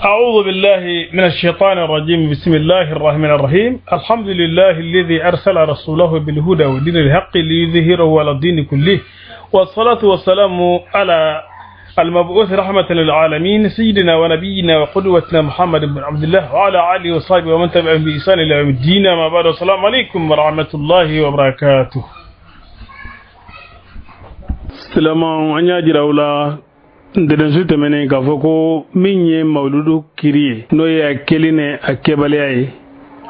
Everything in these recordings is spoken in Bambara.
أعوذ بالله من الشيطان الرجيم. بسم الله الرحمن الرحيم. الحمد لله الذي أرسل رسوله بالهدى ودين الحق ليظهره على الدين كله، والصلاة والسلام على المبعوث رحمة للعالمين، سيدنا ونبينا وقدوتنا محمد بن عبد الله وعلى آله وصحبه ومن تبعهم بإحسان إلى يوم الدين. ما بعد، السلام عليكم ورحمة الله وبركاته. Silamɛw, an y'a jira aw la ntɛnɛnsu tɛmɛnen k'a fɔ ko min ye mawuludu kiri ye, n'o ye a kɛli ni a kɛbaliya ye,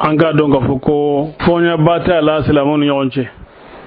an k'a dɔn k'a fɔ ko fɔɲɔba t'a la silamɛw ni ɲɔgɔn cɛ.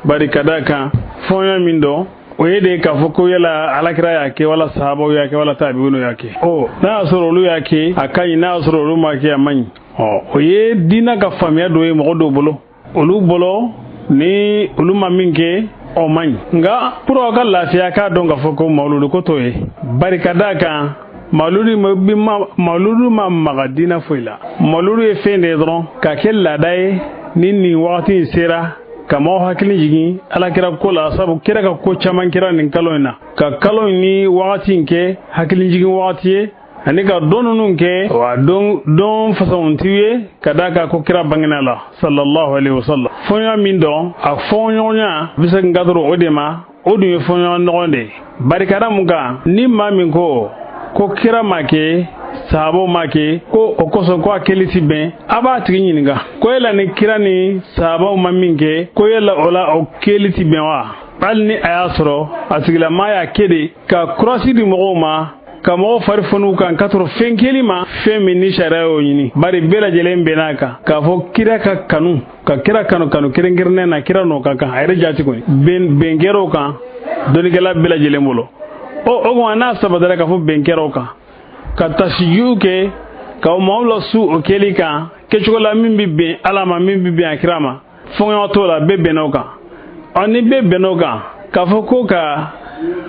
Bari ka d'a kan, fɔɲɔ min dɔn, o ye de k'a fɔ ko yala alakira y'a kɛ wala sahabaw y'a kɛ wala tabiwunu y'a kɛ. Ɔ, n'a y'a sɔrɔ olu y'a kɛ, a ka ɲi. N'a y'a sɔrɔ olu m'a kɛ, a man ɲi. Ɔ, o ye diinɛ ka faamuya dɔ ye mɔgɔ dɔw bolo. Olu bolo, ni olu ma min kɛ, o man ɲi. Nka pour aw ka lafiya, k'a dɔn k'a fɔ ko mawuludu ko t'o ye. Bari ka d'a kan, mawuludu ma maga diinɛ foyi la. Mawuludu ye fɛn de ye dɔrɔn k'a kɛ laada ye, ni nin wagati in sera, ka maaw hakili jigin alakira ko la, sabu kira ka ko caman kɛra nin kalo in na, ka kalo in ni wagati in kɛ hakili jigin wagati ye, ani ka don ninnu kɛ wa don fasawntiw ye, ka d'a kan ko kira bangena la, sallallahu alaihi wasallam. Fɔɲɔ min dɔn, a fɔɲɔgɔnya bɛ se ka dɔrɔn o de ma, o dun ye fɔɲɔgɔn nɔgɔn de ye. Barikada mun kan, ni maa min ko ko kira ma kɛ, sahabaw ma kɛ, ko o kosɔn ko a kɛli ti bɛn, a b'a tigi ɲininka ko yala ni kira ni sahabaw ma min kɛ, ko yala o la o kɛli ti bɛn wa? Hali ni a y'a sɔrɔ a tigilamaa y'a kɛ de ka kurasi di mɔgɔw ma, ka mɔgɔw fari foniw kan, ka sɔrɔ fɛn kɛli ma fɛn min ni sariya y'o ɲini. Bari bɛɛ lajɛlen bɛnn'a kan k'a fɔ kira ka kanu, ka kira kanu kanu kɛrɛnkɛrɛnnen na, kira n'o ka kan a yɛrɛ jaati kɔni bɛn kɛra o kan dɔnnikɛla bɛɛ lajɛlen bolo. Ɔ, o kuma n'a sabatira k'a fɔ bɛn kɛra o kan, ka tasijuw kɛ ka maaw lasu o kɛli kan kɛcogo la min bɛ bɛn Ala ma, min bɛ bɛn a kira ma, fɔɲɔgɔn t'o la, bɛɛ bɛnna o kan. Ɔ, ni bɛɛ bɛnna o kan k'a fɔ ko ka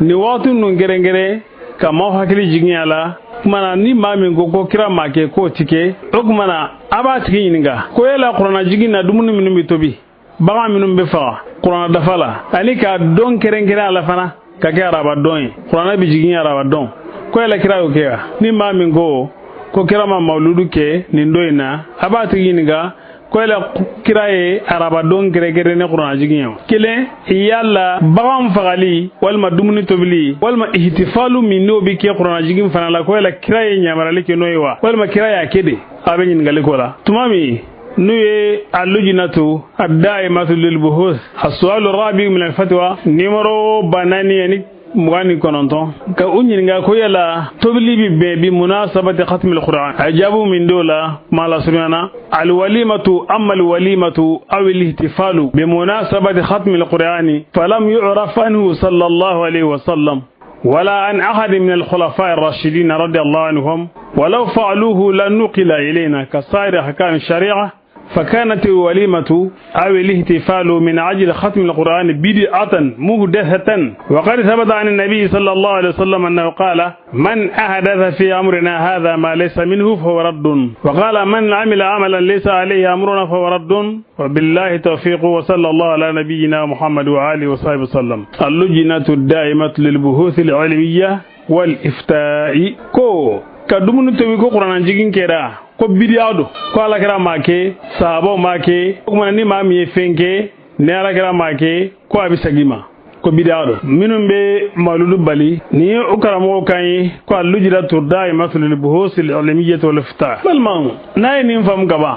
nin waati ninnu kɛrɛnkɛrɛn ka maaw hakili jigin a la, kuma na ni maa min ko ko kira ma kɛ, k'o ti kɛ, o kuma na a b'a tigi ɲininka ko yala kuranna jigin na, dumuni minnu bɛ tobi, bagan minnu bɛ faga kuranna dafa la, ani ka don kɛrɛnkɛrɛn a la fana ka kɛ araba don ye, kuranna bɛ jigin araba don, ko yala kira y'o kɛ wa? Ni maa min ko ko kira ma mawuludu kɛ nin don in na, a b'a tigi ɲininka ko yala kira ye araba don kɛrɛnkɛrɛn ni kuranna jigin ye wa? Kelen, yala bagan fagali walima dumuni tobili walima ihtifalu min n'o bɛ kɛ kuranna jigin fana la, ko yala kira ye yamarali kɛ n'o ye wa, walima kira y'a kɛ de? A bɛ ɲininkali k'o la. Tuma min n'u ye allujnatu addaimatu lilbuhus as-su'alu rabi min al-fatwa numéro 4029, ka u ɲininka ko yala tobili bi bɛn bi munasabati khatmi al-Qur'an, a jaabu min d'o la kuma la surunyana: alwalimatu, amma alwalimatu aw al-ihtifalu bi munasabati khatmi al-Qur'ani falam yu'raf anhu sallallahu alayhi wa sallam ولا عن أحد من الخلفاء الراشدين رضي الله عنهم، ولو فعلوه لنقل إلينا كسائر أحكام الشريعة، فكانت الوليمة أو الاحتفال من أجل ختم القرآن بدعة مهدثة. وقد ثبت عن النبي صلى الله عليه وسلم أنه قال: من أحدث في أمرنا هذا ما ليس منه فهو رد، وقال: من عمل عملا ليس عليه أمرنا فهو رد. وبالله التوفيق، وصلى الله على نبينا محمد وآله وصحبه وسلم. اللجنة الدائمة للبحوث العلمية والإفتاء. ko ka dumuni tobi ko kuranna jigin kɛra, ko bidiya don, ko alakira ma kɛ, sahabaw ma kɛ, o kuma ni maa min ye fɛn kɛ ni alakira ma kɛ, ko a bɛ segin ma, ko bidiya don. Minnu bɛ mawuludu bali, nin ye o karamɔgɔw kan ye ko allujnatu daimatu lil buhusi al-ilmiyyati wal ifta. Balimaw, n'a ye nin faamu ka ban,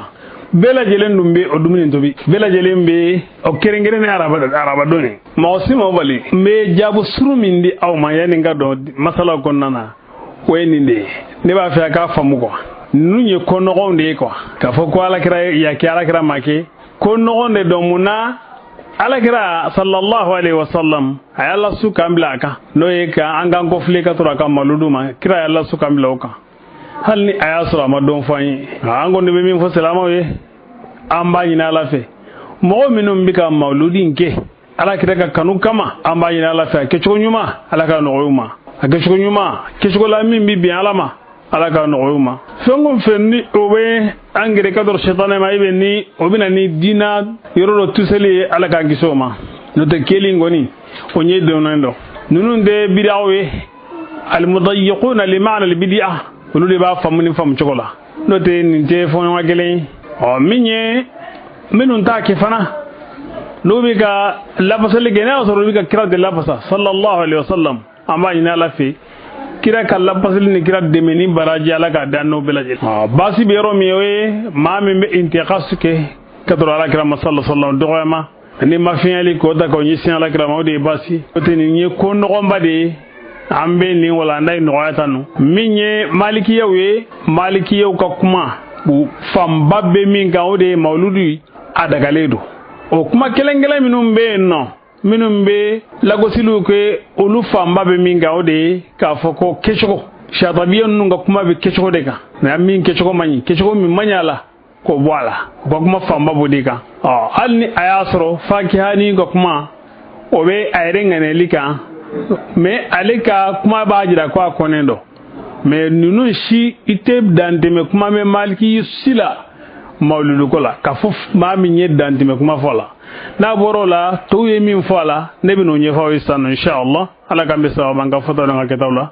bɛɛ lajɛlen dun bɛ o dumuni tobi, bɛɛ lajɛlen bɛ o kɛrɛnkɛrɛn ni araba don ye, mɔgɔ si m'o bali. N bɛ jaabu suru min di aw ma yanni n ka don masalaw kɔnɔna na, o ye nin de ye. Ne b'a fɛ a k'a faamu quoi, ninnu ye ko nɔgɔnw de ye quoi, k'a fɔ ko alakira y'a kɛ, alakira ma kɛ, ko nɔgɔn de don. Mun na alakira sallallahu alaihi wasallam a y'a lasu k'an bila a kan, n'o ye ka an k'an kɔfile ka sɔrɔ a ka mawuludu ma? Kira y'a lasu k'an bila o kan, hali ni a y'a sɔrɔ a ma dɔn fɔ an ye. An kɔni bɛ min fɔ silamɛw ye, an b'a ɲini Ala fɛ, mɔgɔ minnu bɛ ka mawuludi in kɛ alakira ka kanu kama, an b'a ɲini Ala fɛ a kɛcogo ɲuman, Ala ka nɔgɔya u ma, a kɛcogo ɲuman, kɛcogo la min bɛ bɛn Ala ma, Ala ka nɔgɔya u ma. Fɛn o fɛn ni o bɛ an gɛrɛ ka dɔrɔn sɛtanɛ ma, i bɛ ni o bɛ na ni diina yɔrɔ dɔ tuseli ye, Ala k'an kisi o ma. N'o tɛ kɛli in kɔni, o ɲɛ donnen dɔn. Ninnu tɛ bidaw ye, almudayiquna li ma'na al-bid'a. Olu de b'a faamu ni faamu cogo la, n'o tɛ nin tɛ fɔɲɔgɔn kelen ye. Ɔ min ye minnu t'a kɛ fana, n'u bɛ ka lafasali kɛ, n'a y'a sɔrɔ u bɛ ka kira de lafasa sallallahu alaihi wasallam, an b'a ɲini Ala fɛ kira ka lafasali ni kira dɛmɛ ni baraji Ala k'a dan n'o bɛɛ lajɛlen. Baasi bɛ yɔrɔ min, o ye maa min bɛ intiqas kɛ ka tɔrɔ Ala kira ma sallallahu alaihi wasallam dɔgɔyama ni mafiyali k'o ta k'o ɲɛsin Ala kira ma, o de ye baasi. O tɛ nin ye ko nɔgɔnba de ye. An bɛ nin walanda in nɔgɔya ta nɔ. Min ye malikiyaw ye, malikiyaw ka kuma fanba bɛ min kan, o de ye mawuludu a dagalen don. O kuma kelen kelen minnu bɛ yen nɔ, minnu bɛ lagosiliw kɛ, olu fanba bɛ min kan, o de ye k'a fɔ ko kɛcogo. Satabiya ninnu ka kuma bɛ kɛcogo de kan, nka min kɛcogo man ɲi, kɛcogo min man ɲi a la, k'o bɔ a la. U ka kuma fanba b'o de kan. Ɔ hali ni a y'a sɔrɔ Fakihani ka kuma o bɛ a yɛrɛ ŋaniyali kan, mais ale ka kuma b'a jira ko a kɔnnen don. Mais ninnu si i tɛ dantɛmɛ kuma mɛn maliki si la mawuluduko la, k'a fɔ maa min ye dantɛmɛ kuma fɔ a la. N'a bɔra o la, tɔw ye min fɔ a la, ne bɛ n'o ɲɛfɔ aw ye sisan nɔ inshallah. Ala k'an bɛ sababa an ka fɔtaw n'an ka kɛtaw la.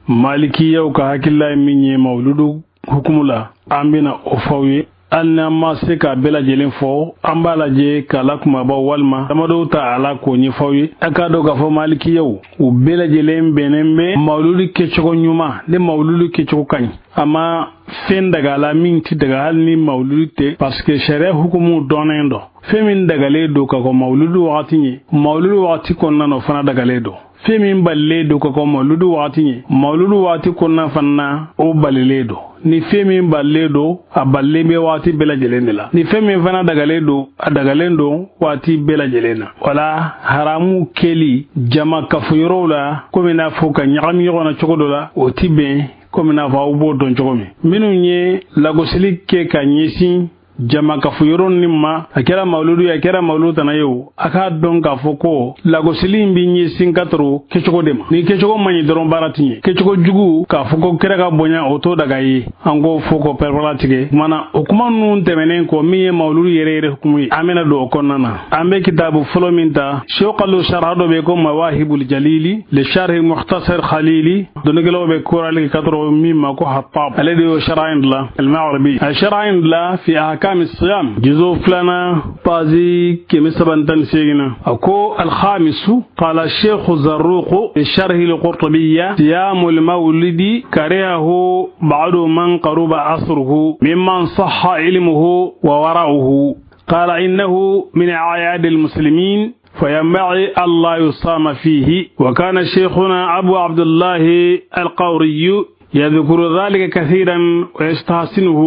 Malikiyaw ka hakilila ye min ye mawuludu hukumu la, an bɛna o fɔ aw ye. Hali n'an ma se k'a bɛɛ lajɛlen fɔ, an b'a lajɛ k'a la kumabaw walima damadɔw ta a la k'o ɲɛfɔ aw ye. A k'a dɔn k'a fɔ malikiyaw u bɛɛ lajɛlen bɛnnen bɛ mawuludu kɛcogo ɲuman ni mawuludu kɛcogo ka ɲi. A ma fɛn daga a la min ti daga hali ni mawuludu tɛ, parce que sariya hukumu dɔnnen don. Fɛn min dagalen don ka kɔn mawuludu wagati ɲɛ, mawuludu wagati kɔnɔna na o fana dagalen don. Fɛn min balilen don ka kɔn mawuludu wagati ɲɛ, mawuludu wagati kɔnɔna fana o balilen don. Ni fɛn min balilen don, a balilen bɛ waati bɛɛ lajɛlen de la. Ni fɛn min fana dagalen don, a dagalen don waati bɛɛ lajɛlen na. Wala haramu kɛli jama kafoyɔrɔw la, komi n'a fɔ ka ɲagami ɲɔgɔn na cogo dɔ la, o ti bɛn, komi n'a fɔ aw b'o dɔn cogo min. Minnu ye lagosili kɛ ka ɲɛsin jama kafoyɔrɔ nin ma, a kɛra mawuludu ye, a kɛra mawuludu tana ye o, a k'a dɔn k'a fɔ ko lagosili in bɛ ɲɛsin ka tɔrɔ kɛcogo de ma. Ni kɛcogo man ɲi dɔrɔn, baara ti ɲɛ. Kɛcogo jugu k'a fɔ ko kira ka bonya, o t'o daga ye. An k'o fɔ k'o pɛrɛpɛrɛ tigɛ. Kumana o kuma ninnu tɛmɛnen kɔ, min ye mawuludu yɛrɛ yɛrɛ hukumu ye, an bɛna don o kɔnɔna na. An bɛ kitabu fɔlɔ min ta, Sekalu sharha dɔ bɛ ko Mawahibul Jalili le sharhi Mukhtasar Khalili, dɔnnikɛlaw bɛ korali ka tɔrɔ min ma ko Hattab, ale de y'o sharha in dilan al-Maghribi. A sharha in dilan fi ahkam الصيام جزء فلانا بازي كم سبنتن سيغنا. أكو الخامس قال الشيخ الزروق في شرح القرطبية: صيام المولد كرهه بعض من قرب عصره ممن صح علمه وورعه، قال إنه من أعياد المسلمين فينبغي ألا يصام فيه. وكان شيخنا أبو عبد الله القوري يذكر ذلك كثيرا ويستحسنه.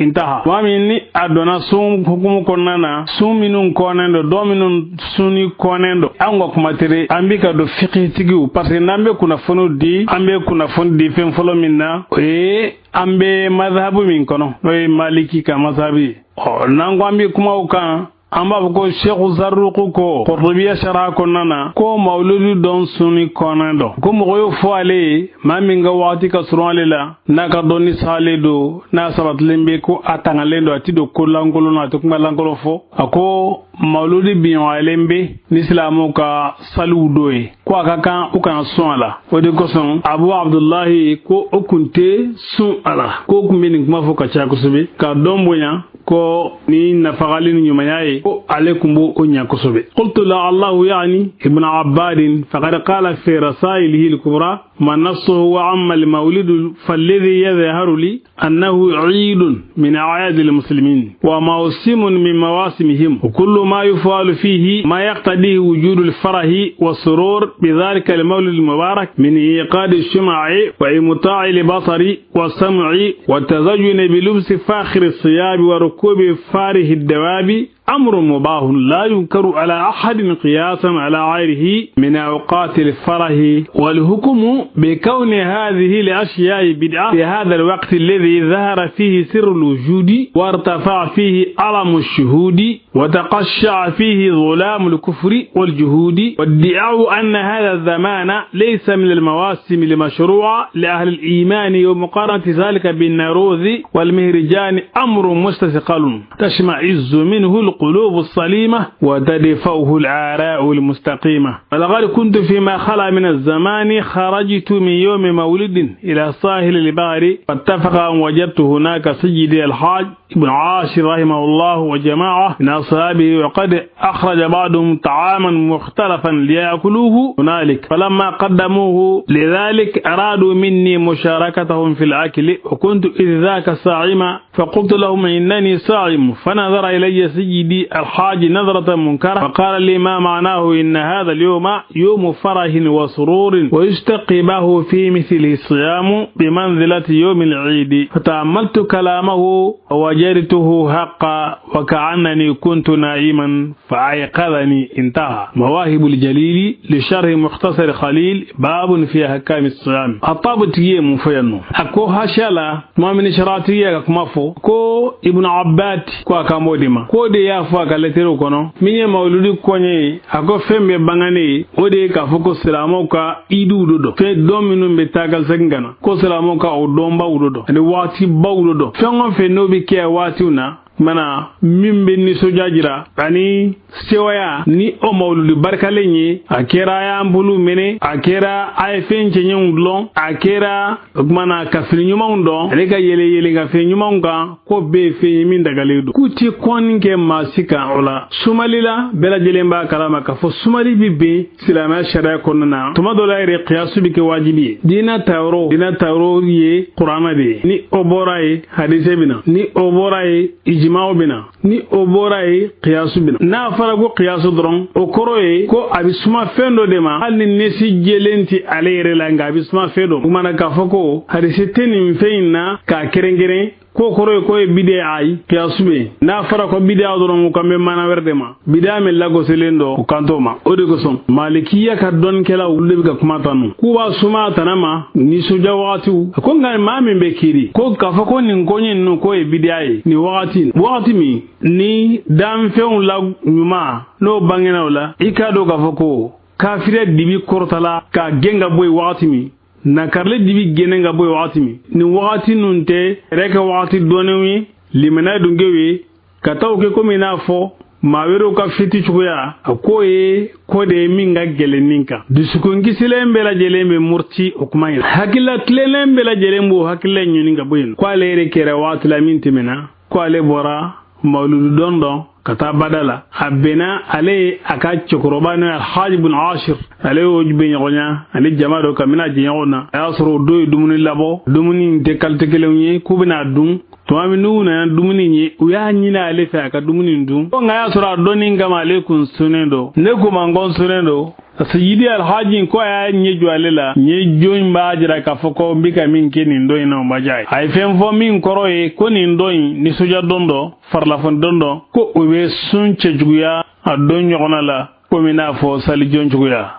انتهى. ومن أدنى سوم حكم كوننا سوم minnu kɔnnen don, dɔ minnu sunni kɔnnen don, an ka kuma tere an bɛ ka don fiqhitigiw, parce que n'an bɛ kunnafoni di, an bɛ kunnafoni di fɛn fɔlɔ min na, o ye an bɛ mazhabu min kɔnɔ, n'o ye maliki ka mazhabu ye. Ɔ n'an ko an bɛ kuma o kan, an b'a fɔ ko Sheikh Zarruq ko Qurtubiya sharha kɔnɔna na ko mawuludu dɔn sunni kɔnnen don, ko mɔgɔ y'o fɔ ale ye, maa min ka waati ka surun ale la, n'a ka dɔnni salen don, n'a sabatilen bɛ, ko a tangalen don, a ti don ko lankolon na, a tɛ kuma lankolon fɔ. A ko mawuludu biɲɔgɔnyalen bɛ ni silamɛw ka saliw dɔ ye, ko a ka kan u kana sun a la. O de kosɔn Abu Abdullahi ko o kun tɛ sun a la, ko kun bɛ nin kuma fɔ ka caya kosɛbɛ, ka dɔn bonya ko ni nafagali ni ɲumanya ye, ko ale kun b'o o ɲa kosɛbɛ. Qultu la'allahu ya'ni ibn Abbad faqad qala fi rasailihi al-kubra ma nassuhu wa amma al-mawlid falladhi yadhharu li annahu 'eid min a'yad al-muslimin wa mawsim min mawasimihim wa kullu ma yuf'alu fihi ma yaqtadihi wujud al-farah wa surur bidhalika al-mawlid al-mubarak min iqad ash-shum'i wa imta'i al-basari wa sam'i wa tazayyun bi lubsi fakhir as-siyab wa ركوب فاره الدواب أمر مباح لا ينكر على أحد قياسا على غيره من أوقات الفرح، والحكم بكون هذه الأشياء بدعة في هذا الوقت الذي ظهر فيه سر الوجود وارتفع فيه ألم الشهود وتقشع فيه ظلام الكفر والجهود، وادعاء أن هذا الزمان ليس من المواسم المشروعة لأهل الإيمان ومقارنة ذلك بالنروذ والمهرجان أمر مستثقل تشمئز منه القلوب السليمة وتدفعه الآراء المستقيمة. ولقد كنت فيما خلا من الزمان خرجت من يوم مولد إلى ساحل البحر، فاتفق أن وجدت هناك سيدي الحاج ابن عاشر رحمه الله وجماعة من أصحابه، وقد أخرج بعضهم طعاما مختلفا ليأكلوه هنالك، فلما قدموه لذلك أرادوا مني مشاركتهم في الأكل، وكنت إذ ذاك صائما، فقلت لهم إنني صائم، فنظر إلي سيدي الحاج نظرة منكرة فقال لي ما معناه إن هذا اليوم يوم فرح وسرور ويستقبه في مثله الصيام بمنزلة يوم العيد، فتأملت كلامه ووجدته حقا وكأنني كنت نائما فأيقظني. انتهى. مواهب الجليل لشرح مختصر خليل باب في أحكام الصيام. الطاب تيجي مفينو أكو هاشلا ما من شراتية كما فو ko Ibn Abbad ko akamodima ko de y'a fɔ a ka lɛtɛrɛw kɔnɔ min ye mawuludi kɔɲɛ ye, a ko fɛn bɛ bangane ye o de ye k'a fɔ ko silamɛw ka idiw do dɔn, fɛn dɔn minnu bɛ taa ka segin ka na ko silamɛw ka o dɔnbaw do dɔn ani waatibaw do dɔn, fɛn o fɛn n'o bɛ kɛ waatiw na mana min bɛ nisɔndiya jira ani sewaya ni o mawuludi barikalen ye, a kɛra a y'an bolo minɛ, a kɛra a ye fɛn cɛɲɛw dɔn, a kɛra o tuma na ka fini ɲumanw dɔn ale ka yɛlɛ yɛlɛ ka fɛn ɲumanw kan, ko bɛɛ ye fɛn ye min dagalen don, k'u ti kɔnni kɛ maa si kan o la. Sumali la bɛɛ lajɛlen b'a kalama k'a fɔ sumali bɛ bɛn silamɛya sariya kɔnɔna na, tuma dɔ la yɛrɛ kiyasu bɛ kɛ wajibi ye. Diinɛ tayɔrɔ ye kuranɛ de ye, ni o bɔra ye hadise bɛ na, ni o bɔra ye ijima bɛ na, ni o bɔra ye kiyasu bɛ na. N'a fɔra ko kiyasu dɔrɔn o kɔrɔ ye ko a bɛ suma fɛn dɔ de ma, hali ni nesi jɛlen tɛ ale yɛrɛ la, nka a bɛ suma fɛn dɔ. O kumana k'a fɔ ko hadise tɛ nin fɛn in na k'a kɛrɛnkɛrɛn ko kɔrɔ ye ko ye bidiya, ayi kiyasu bɛ yen. N'a fɔra ko bidiya dɔrɔn o kan bɛ maana wɛrɛ de ma, bidiya min lagosilen dɔ o kan t'o ma. O de kosɔn malikiya ka dɔnnikɛlaw olu de bɛ ka kuma tanu k'u b'a suma tana ma nisɔndiya wagatiw, a ko nka maa min bɛ kiiri ko k'a fɔ ko nin koɲɛ ninnu k'o ye bidiya ye nin wagati min ni danfɛnw la ɲuman n'o bangena o la, i k'a dɔn k'a fɔ ko kafiriya dibi kɔrɔtala k'a gɛn ka bɔ yen wagati min, nakarile dibi gɛnɛ ka bɔ yen wagati min, nin wagati ninnu tɛ yɛrɛ kɛ wagati dɔnnenw ye, limaniya dunkew ye ka taa o kɛ komi i n'a fɔ maa wɛrɛw ka fiti cogoya, a k'o ye ko de ye min ka gɛlɛn nin kan. Dusukun kisilen bɛɛ lajɛlen bɛ muruti o kuma in, hakilila tilennen bɛɛ lajɛlen b'o hakilila ɲini ka bɔ yen, ko ale yɛrɛ kɛra wagati la min tɛmɛna ko ale bɔra mawuludu dɔn dɔn ka taa bada la, a bɛnna ale ye a ka cɛkɔrɔba n'o ye Alhaji ibn Ashir, ale y'o bɛ ɲɔgɔn ya ani jama dɔ kabini jɛɲɔgɔn na, a y'a sɔrɔ o dɔw ye dumuni labɔ, dumuni in tɛ kalite kelenw ye, k'u bɛna dun. Tuma min n'u nana dumuni ye, u y'a ɲini ale fɛ a ka dumuni dun, ko nka y'a sɔrɔ a dɔnni kama ale kun sunnen don. Ne ko ma n ko n sunnen don, Seyidi Alhaji ko a y'a ɲɛ jɔ ale la, ɲɛ jo in b'a jira k'a fɔ ko n bɛ ka min kɛ nin don in na o ma diya ye. A ye fɛn fɔ min kɔrɔ ye ko nin don in nisɔndiya don dɔ, farilafɔni don dɔ, ko o bɛ sun cɛjuguya a don ɲɔgɔnna la komi n'a fɔ salijɔn cogoya.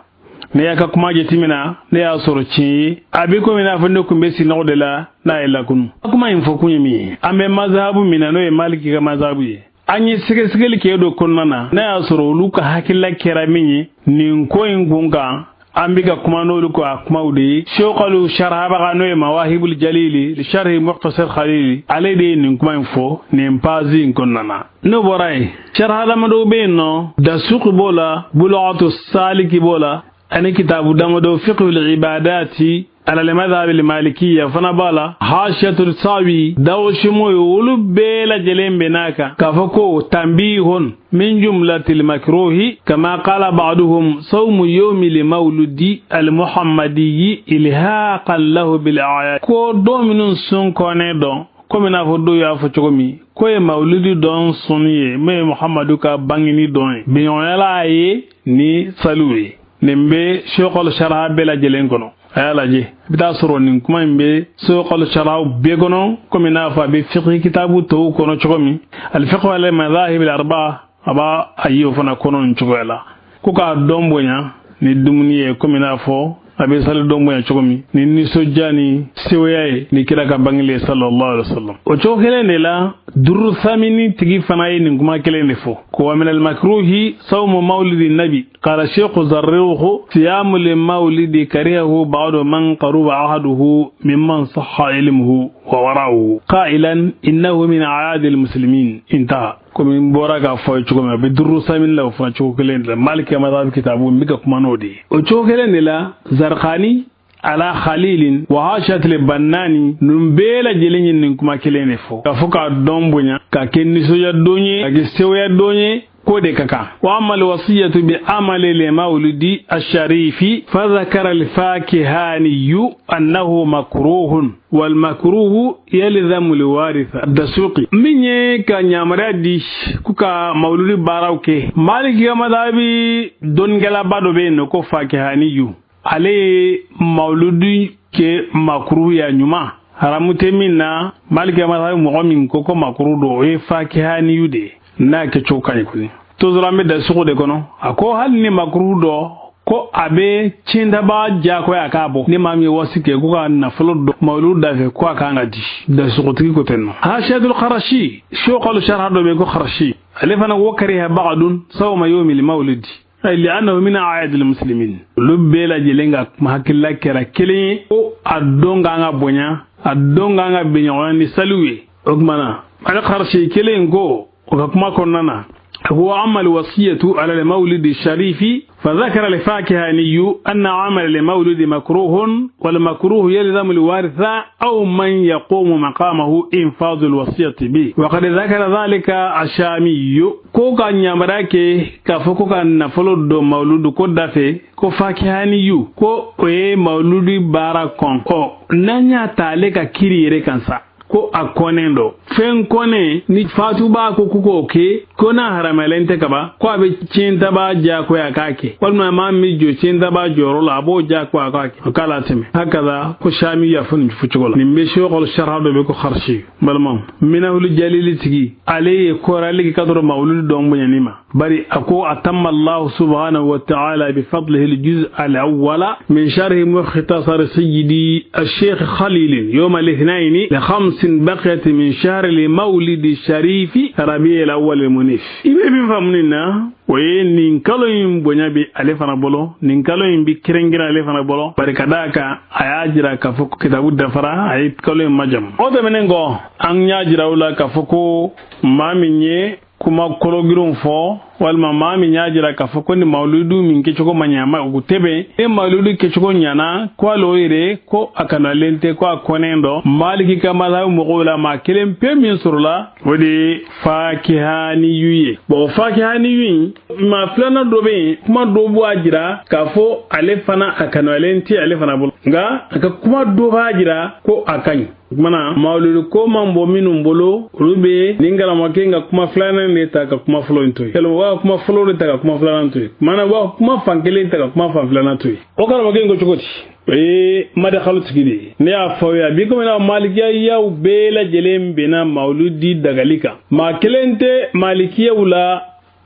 Ne y'a ka kuma jateminɛ, ne y'a sɔrɔ tiɲɛ ye, a bɛ komi n'a fɔ ne tun bɛ sinɔgɔ de la n'a ye lakunu. Kuma in fɔ kun ye min ye, an bɛ mazahabu min na n'o ye Maliki ka mazahabu ye, an ye sɛgɛsɛgɛli kɛ dɔ kɔnɔna na, n'a y'a sɔrɔ olu ka hakilila kɛra min ye nin ko in kun kan, an bɛ ka kuma n'olu ka kumaw de ye. Sekalu sarahabaga n'o ye Mawahibul Jalili sharhi Mukhtasar Khalili, ale de ye nin kuma in fɔ nin pazi in kɔnɔna na. N'o bɔra yen, saraha damadɔw bɛ yen nɔ, Dasuki b'o la, Bulughatu Saliki b'o la, ani kitabu damadɔ fiqhul ibadati ala al-madhhab al-malikiyya fana b'a la, Hashiyatul Sawi dawsimo ye, olu bɛɛ lajɛlen bɛ n'a kan k'a fɔ ko tanbihun min jumlatil makruhi kama qala ba'duhum sawmu yawmi al-mawludi al-muhammadiyyi ilhaqan lahu bil a'yad, ko don minnu sun kɔnɛ dɔn komi n'a fɔ dɔw y'a fɔ cogo min ko ye mawludi dɔn sunni ye min ye Muhammadu ka bangeni dɔn ye, bɛnɲɔgɔnyala ye ni saliw ye. Nin bɛ Sokɔli saraha bɛɛ lajɛlen kɔnɔ, a y'a lajɛ i bɛ taa sɔrɔ nin kuma in bɛ Sokɔli sarahaw bɛɛ kɔnɔ komi n'a fɔ a bɛ fiqhi kitabu tɔw kɔnɔ cogo min, al-fiqhu ala madhahib al-arba'a a b'a a ye o fana kɔnɔ nin cogoya la, ko k'a dɔn bonya ni dumuni ye komi n'a fɔ a bɛ sali dɔn bonya cogo min ni nisɔndiya ni sewaya ye ni kira ka bangelen sallallahu alaihi wasallam. O cogo kelen de la duru samini tigi fana ye nin kuma kelen de fɔ ko wa min al-makruhi sawmu mawlidi nabi قال الشيخ زروخ صيام المولد كرهه بعض من قرب عهده ممن صح علمه وورعه قائلا إنه من أعياد المسلمين انتهى. Komi n bɔra k'a fɔ ye cogo min, a bɛ duuru sami la, o fana cogo kelen de la. Maliki madhab kitabu n bɛ ka kuma n'o de ye. O cogo kelen de la, Zarkani ala Khalilin wa Hashatil Bannani, ninnu bɛɛ lajɛlen ye nin kuma kelen de fɔ, k'a fɔ k'a dɔn bonya, k'a kɛ nisɔndiya don ye, k'a kɛ sewaya don ye, ko de ka kan. Wa amma alwasiyatu bi amali limawlidi asharifi fa dhakara alfakihaniyu annahu makruhun wal makruhu yalzamu alwaritha. Dasuqi min ye ka yamaruya di k'u ka mawludi baaraw kɛ, Maliki ka madhabi dɔnnikɛlaba dɔ bɛ yen nɔ ko Fakihaniyu, ale ye mawludi kɛ makruhu ya ɲuman, haramu tɛ min na. Maliki ka madhabi mɔgɔ min ko ko makruhu don, o ye Fakihaniyu de ye, n'a kɛcogo ka ɲi kɔni. Toujours an bɛ da sugu de kɔnɔ. A ko hali ni makuru dɔ ko a bɛ tiɲɛdaba diyagoya a k'a bɔ, ni maa min ye wasi kɛ ko ka nafolo dɔ mawulu da fɛ, ko a kan ka di da sugutigi ko ten nɔ. Hashadul Kharashi shokal sharha dɔ bɛ ko Kharashi, ale fana ko kariha ba'dun sawma yawmil mawlidi ay li'annahu min a'yadil muslimin. Olu bɛɛ lajɛlen ka kuma hakilila kɛra kelen ye, ko a don kan ka bonya, a don kan ka bɛn ɲɔgɔnya ni saliw ye. O tuma na ale Kharashi kelen ko o ka kuma kɔnɔna na, هو أما الوصية على المولد الشريف فذكر الفاكهاني أن عمل المولد مكروه والمكروه يلزم الوارث أو من يقوم مقامه إنفاذ الوصية به. وقد ذكر ذلك الشامي كوكا نيامراكي كفوكا نفلو دو مولود كودافي ko Fakihaniyu ko o ye mawludi baara kɔn. Ɔ n'an y'a ta ale ka kiri yɛrɛ kan sa, ko a kɔnnen dɔ fɛn kɔnnen ni fatuba ko k'u k'o kɛ, ko n'a haramalen tɛ kaban, ko a bɛ tiɲɛtaba diyagoya k'a kɛ, walima maa min jɔ tiɲɛtaba jɔyɔrɔ la, a b'o diyagoya k'a kɛ, o k'a la tɛmɛ. Hakaza ko Shami y'a fɔ nin fɔcogo la. Nin bɛ sokɔl sharha dɔ bɛ ko Kharshi. Balimaw, Minahul Jalili tigi, ale ye kɔrɔli kɛ ka sɔrɔ mawludi dɔn bonyani ma, bari a ko atamma Allahu subhanahu wa ta'ala bi fadlihi al-juz' al-awwala min sharhi mukhtasar sayyidi al-sheikh Khalil yawm al-ithnain li khams بقيت من شهر المولد الشريف ربيع الأول المنيف. I bɛ min faamu nin na, o ye nin kalo in bonya bi ale fana bolo, nin kalo in bi kɛrɛnkɛrɛn ale fana bolo, bari ka d'a kan a y'a jira k'a fɔ ko kitabu dafara, a ye kalo in majamu. O tɛmɛnen kɔ, an y'a jira u la k'a fɔ ko maa min ye kuma kologirinw fɔ, walima maa min y'a jira k'a fɔ ko ni mawuludu min kɛcogo ma ɲa ma, o tɛ bɛn ni mawuludu kɛcogo ɲana, ko hali o yɛrɛ ko a kanalen tɛ, ko a kɔnnen dɔ. Maliki ka mazhabu mɔgɔw la, maa kelen pe min sɔrɔla, o de ye Fakihaniyu ye. Bon, Fakihaniyu in, maa filanan dɔ bɛ yen, kuma dɔ b'a jira k'a fɔ ale fana a kanalen tɛ ale fana bolo, nka a ka kuma dɔ b'a jira ko a ka ɲi. Kumana mawuludu ko man bɔ minnu bolo, olu bɛ nin karamɔgɔkɛ ka kuma filanan de ta ka kuma fɔlɔ in to yen, yalima u b'a kuma fɔlɔ de ta ka kuma filanan to yen, kumana u b'a kuma fan kelen ta ka kuma fan filanan to yen. O karamɔgɔkɛ in ko cogo di? O ye madakalu tigi de ye. Ne y'a fɔ aw ye, a bi komi n'a malikiyaw bɛɛ lajɛlen bɛnna mawuludi dagali kan, maa kelen tɛ malikiyaw la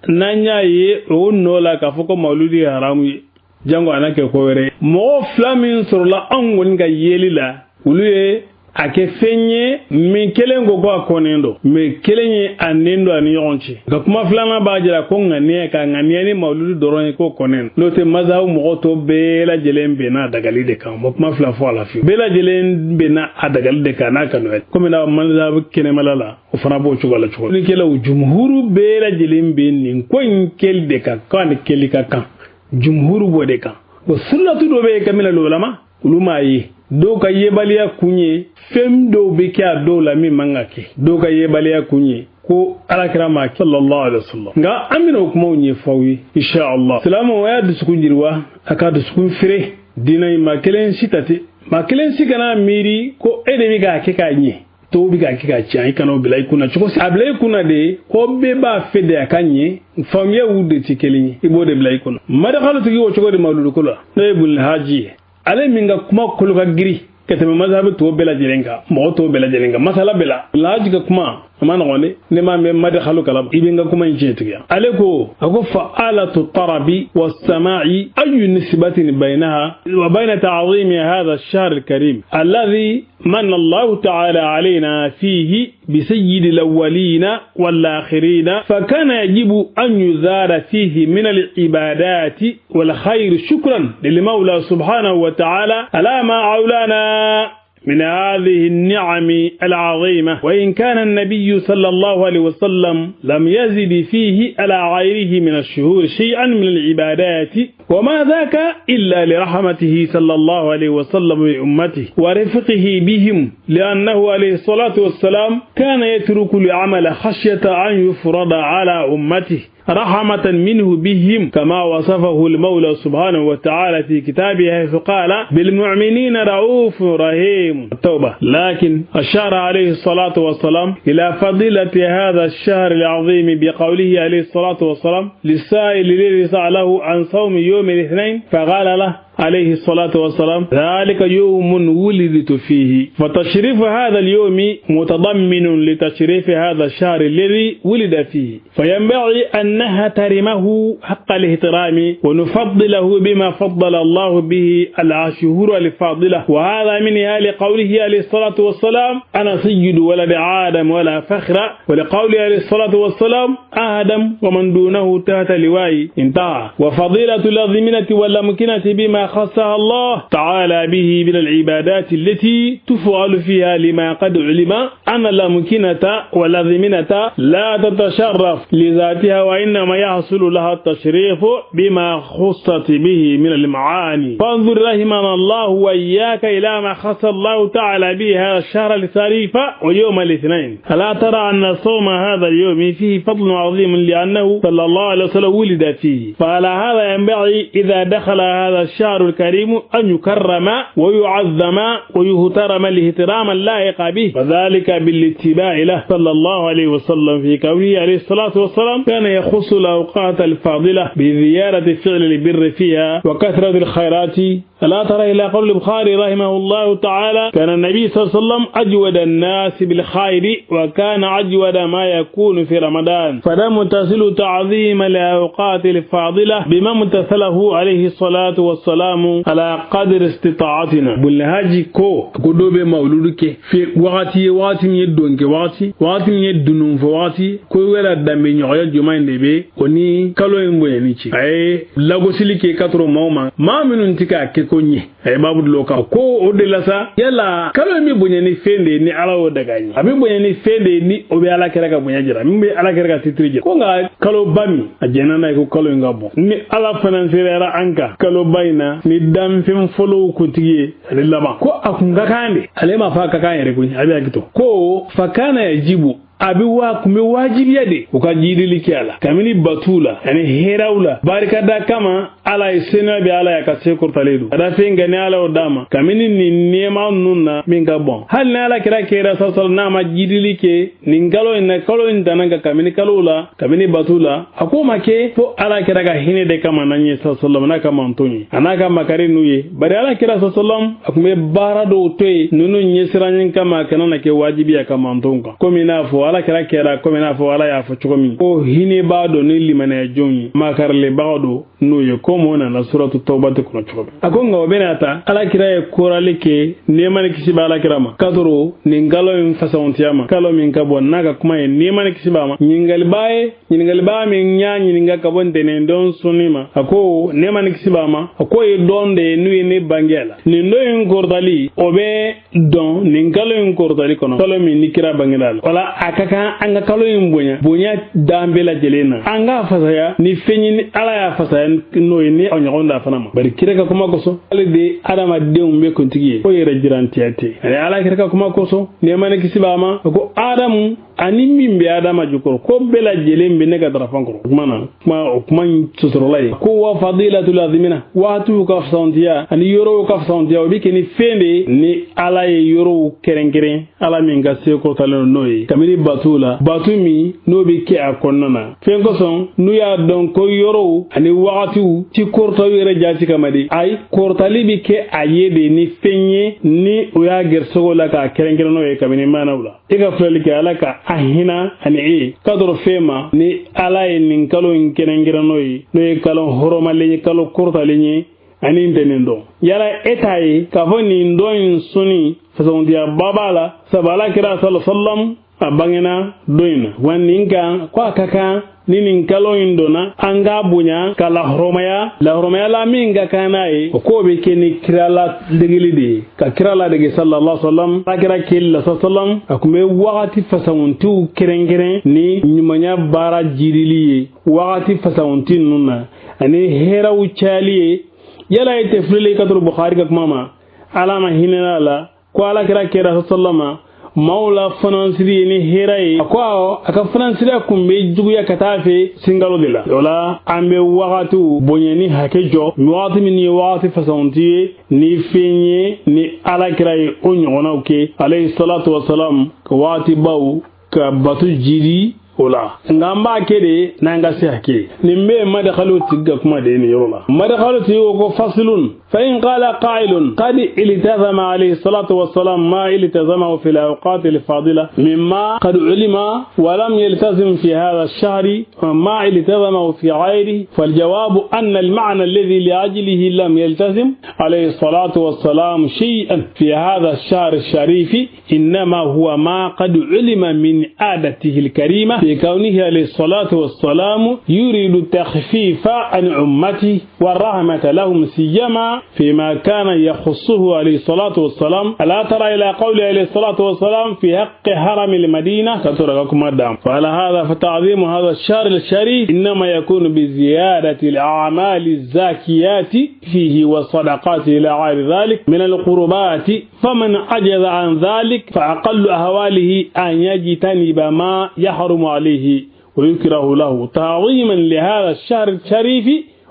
n'an y'a ye o nɔ la k'a fɔ ko mawuludi ye haramu ye, jango a n'a kɛ ko wɛrɛ ye. Mɔgɔ fila min sɔrɔla anw kɔni ka yeli la, olu ye a kɛ fɛn ye min kelen ko ko a kɔnnen don, mais kelen ye a nen don a ni ɲɔgɔn cɛ. Nka kuma filanan b'a jira ko ŋaniya ka ŋaniya ni mawuludu dɔrɔn ye ko kɔnnen, n'o tɛ mazhabu mɔgɔ tɔ bɛɛ lajɛlen bɛnna a dagali de kan. O kuma fila fɔ a la fiyewu, bɛɛ lajɛlen bɛnna a dagali de kan n'a kanuya, komi n'a mazhabu kɛnɛmala la, o fana b'o cogo la cogo. Nikɛlaw jumhuru bɛɛ lajɛlen bɛ nin ko in kɛli de kan, k'a ni kɛli ka kan, jumhuru b'o de kan. O sunnatu dɔ bɛ yen kamina lolama, olu m'a ye. Dɔw ka yebaliya kun ye fɛn dɔw bɛ kɛ a dɔw la min man ka kɛ, dɔw ka yebaliya kun ye ko alakira ma sallallahu alaihi wasallam. Nka an bɛna o kumaw ɲɛfɔ aw ye inshallah. Silamɛw, a y'a dusukun jiriwa, a ka dusukun feere diinɛ in. Maa kelen si ta tɛ, maa kelen si kana miiri ko e de bɛ k'a kɛ k'a ɲɛ, tɔw bɛ k'a kɛ k'a tiɲɛ. I kana o bila i kunna cogo si. A bila i kunna de ko bɛɛ b'a fɛ de a ka ɲɛ, faamuyaw de tɛ kelen ye, i b'o de bila i kunna. Madakalu tigi o cogo de mawuluduko la, n'o ye Bulil Haji ye, ale min ka kuma kolo ka giri ka tɛmɛ mazhabu tɔw bɛɛ lajɛlen kan, mɔgɔ tɔw bɛɛ lajɛlen kan, masala bɛɛ la. Lahaji ka kuma A ma nɔgɔn dɛ, ne m'a mɛn madakalu kalama, i bɛ n ka kuma in tiɲɛtigiya. Ale ko, a ko fa'alatu tarabi was-sama'i ayu nisbatin baynaha wa bayna ta'zimi hadha ash-shahr al-karim alladhi manna Allahu ta'ala alayna fihi بسيد الأولين والآخرين، فكان يجب أن يزاد فيه من العبادات والخير شكرا للمولى سبحانه وتعالى على ما أولانا من هذه النعم العظيمة. وإن كان النبي صلى الله عليه وسلم لم يزد فيه على غيره من الشهور شيئا من العبادات، وما ذاك إلا لرحمته صلى الله عليه وسلم بأمته ورفقه بهم، لأنه عليه الصلاة والسلام كان يترك العمل خشية أن يفرض على أمته رحمة منه بهم، كما وصفه المولى سبحانه وتعالى في كتابه فقال بالمؤمنين رؤوف رحيم، التوبة. لكن أشار عليه الصلاة والسلام إلى فضيلة هذا الشهر العظيم بقوله عليه الصلاة والسلام للسائل الذي سأله عن صوم يوم الاثنين، فقال له عليه الصلاة والسلام ذلك يوم ولدت فيه، فتشريف هذا اليوم متضمن لتشريف هذا الشهر الذي ولد فيه، فينبغي أن نحترمه حق الاحترام ونفضله بما فضل الله به الشهور الفاضلة. وهذا منها لقوله عليه الصلاة والسلام أنا سيد ولد آدم ولا فخر، ولقوله عليه الصلاة والسلام آدم ومن دونه تحت لوائي، انتهى. وفضيلة الأزمنة والأمكنة بما خصها الله تعالى به من العبادات التي تفعل فيها، لما قد علم أن الأمكنة والأزمنة لا تتشرف لذاتها، وإنما يحصل لها التشريف بما خصت به من المعاني. فانظر رحمنا الله وإياك إلى ما خص الله تعالى به هذا الشهر الشريف ويوم الاثنين. ألا ترى أن صوم هذا اليوم فيه فضل عظيم لأنه صلى الله عليه وسلم ولد فيه، فعلى هذا ينبغي إذا دخل هذا الشهر الكريم أن يكرم ويعظم ويهترم الاهترام اللائق به، وذلك بالاتباع له صلى الله عليه وسلم في قوله عليه الصلاة والسلام كان يخص الأوقات الفاضلة بزيارة فعل البر فيها وكثرة الخيرات. ألا ترى إلى قول البخاري رحمه الله تعالى كان النبي صلى الله عليه وسلم أجود الناس بالخير وكان أجود ما يكون في رمضان، فلم تصل تعظيم الأوقات الفاضلة بما امتثله عليه الصلاة والسلام على قدر استطاعتنا. بلهاجي ko ko do be mawludu ke fi wakati wakati min ye don kɛ wakati wakati min ye dunun fɔ wakati ko wɛrɛ danbe ɲɔgɔnya jumɛn de bɛ o ni kalo in bonyani cɛ. A ye lagosili kɛ ka tɔrɔ maaw ma maa minnu tɛ k'a kɛ ko ɲɛ. A ye baabu dɔ kan ko o de la sa yala kalo in bɛ bonya ni fɛn de ye ni Ala y'o daga ye, a bɛ bonya ni fɛn de ye ni o bɛ Ala kɛra ka bonya jira, min bɛ Ala kɛra ka titiri jira. Ko nka kaloba min a jɛnna n'a ye ko kalo in ka bon, ni Ala fana sereyara an kan kaloba in na ni danfɛn fɔlɔw kuntigi ye ale laban ko a kun ka kan de, ale ma fɔ a ka kan yɛrɛ koyi, a bɛ hakili to ko fakana yajibu a bɛ wa kun bɛ wajibiya de u ka jidili kɛ a la kabini batu la ani hɛrɛw la barikada kama. Ala ye senuya bɛ Ala ye a ka se kɔrɔtalen don ka da fɛn kan ni Ala y'o d'a ma kabini nin nɛɛma ninnu na min ka bɔn. Hali ni Ala kɛra kɛra sasɔrɔ n'a ma jidili kɛ nin kalo in na, kalo in danna ka kabini kalo la kabini batu la, a k'o ma kɛ fo Ala kɛra ka hinɛ de kama n'an ye sasɔrɔ n'a ka manton ye a n'a ka makari n'u ye. Bari Ala kɛra sasɔrɔ a tun bɛ baara dɔw to yen ninnu ɲɛsiranɲɛ kama a kana na kɛ wajibi a ka manton kan, komi i n'a fɔ Ala kɛra kɛra komi i n'a fɔ Ala y'a fɔ cogo min ko hinɛbaa don ni limaniya jɔn ye makarilebaga don n'o ye, komi o nana suratu tawbati kɔnɔ cogo min. A ko nka o bɛna ta Ala kira ye korali kɛ nɛɛma ni kisi bɛ Ala kira ma k'a sɔrɔ nin kalo in fasawantiya ma, kalo min ka bɔ n'a ka kuma ye nɛɛma ni kisi b'a ma, ɲininkaliba ye ɲininkaliba min y'a ɲininka ka bɔ ntɛnɛn don sunni ma, a ko nɛɛma ni kisi b'a ma, a k'o ye dɔn de ye n'u ye ne bange a la. Nin don in kɔrɔtali o bɛ dɔn nin kalo in kɔrɔtali kɔnɔ, kalo min ni kira bangera a la. Wala a ka kan an ka kalo in bonya bonya dan bɛɛ lajɛlen na, an k'a fasaya ni fɛn ye ni Ala y'a fasaya n'o ye ni a ɲɔgɔn da fana ma. Bari kira ka kuma kosɔn ale de adamadenw bɛ kuntigi ye o yɛrɛ jirantiya tɛ ani Ala kira ka kuma kosɔn nɛɛma ni kisi b'a ma, a ko Adamu ani min bɛ Adama jukɔrɔ ko bɛɛ lajɛlen bɛ ne ka darafan kɔrɔ. O kuma na kuma o kuma in sɔsɔrɔla ye ko wa fadilatul azimina waatiw ka fisawantiya ani yɔrɔw ka fisawantiya o bɛ kɛ ni fɛn de ye ni Ala ye yɔrɔw kɛrɛnkɛrɛn, Ala min ka se kɔrɔtalen don n'o ye kabini batu la, batu min n'o bɛ kɛ a kɔnɔna na. Fɛn kosɔn n'u y'a dɔn ko yɔrɔw ani wagatiw ti kɔrɔtaw yɛrɛ jaati kama de, ayi kɔrɔtali bɛ kɛ a ye de ni fɛn ye ni o y'a gɛrɛsɛgɛw la k'a kɛrɛnkɛrɛn n'o ye kabini maanaw la. E ka filɛli kɛ Ala ka an hinɛ ani e ka dɔrɔ fɛn ma ni Ala ye nin kalo in kɛrɛnkɛrɛn n'o ye, n'o ye kalo hɔrɔmalen ye, kalo kɔrɔtalen ye, ani n tɛ nin dɔn. Yala e t'a ye k'a fɔ nin dɔn in sunni fasɔntiyaba b'a la, sabu Ala kira sallallahu alaihi wasallam a bangena don in na. Wa nin kan ko a ka kan ni nin kalo in donna an k'a bonya ka lahɔrɔmaya la min ka kan n'a ye, o k'o bɛ kɛ ni kira ladegeli de ye, ka kira ladege sallallahu alaihi wasallam. Ala kira keli la sallam a tun bɛ wagati fasawuntiw kɛrɛnkɛrɛn ni ɲumanya baara jirili ye wagati fasawunti ninnu na ani hɛrɛw cayali ye. Yala e tɛ filili ka turu Bukhari ka kuma ma, Ala ma hinɛ la ko Ala kira kɛra sallama maaw la fanansiri ye ni hɛrɛ ye. A ko awɔ, a ka fanansiriya kun bɛ juguya ka taa fɛ sinkalo de la. O la an bɛ wagatiw bonya ni hakɛ jɔ, wagati min ye wagati fasawunti ye ni fɛn ye ni Ala kira ye o ɲɔgɔnnaw kɛ alayhi salatu wasalam, ka wagati baw ka bato jiri o la. Nka an b'a kɛ de n'an ka se hakɛ. Nin bɛ madakalu tigi ka kuma de ye nin yɔrɔ la. Madakalu tigi ko ko fasilun fa in qala qa'ilun qad iltazama alayhi salatu wassalam ma iltazamahu fi al-awqat al-fadila mimma qad ulima wa lam yaltazim fi hadha ash-shahri ma iltazamahu fi ghayrihi fal-jawabu anna al-ma'na alladhi li'ajlihi lam yaltazim alayhi salatu wassalam shay'an fi hadha ash-shahr ash-sharif innama huwa ma qad ulima min 'adatihi al-karima في كونه عليه الصلاة والسلام يريد التخفيف عن أمته والرحمة لهم سيما فيما كان يخصه عليه الصلاة والسلام. ألا ترى إلى قوله عليه الصلاة والسلام في حق حرم المدينة كترككم الدم. فعلى هذا فتعظيم هذا الشهر الشريف إنما يكون بزيادة الأعمال الزاكيات فيه والصدقات إلى غير ذلك من القربات، فمن عجز عن ذلك فأقل أهواله أن يجتنب ما يحرم عليه ويكره له تعظيما لهذا الشهر الشريف،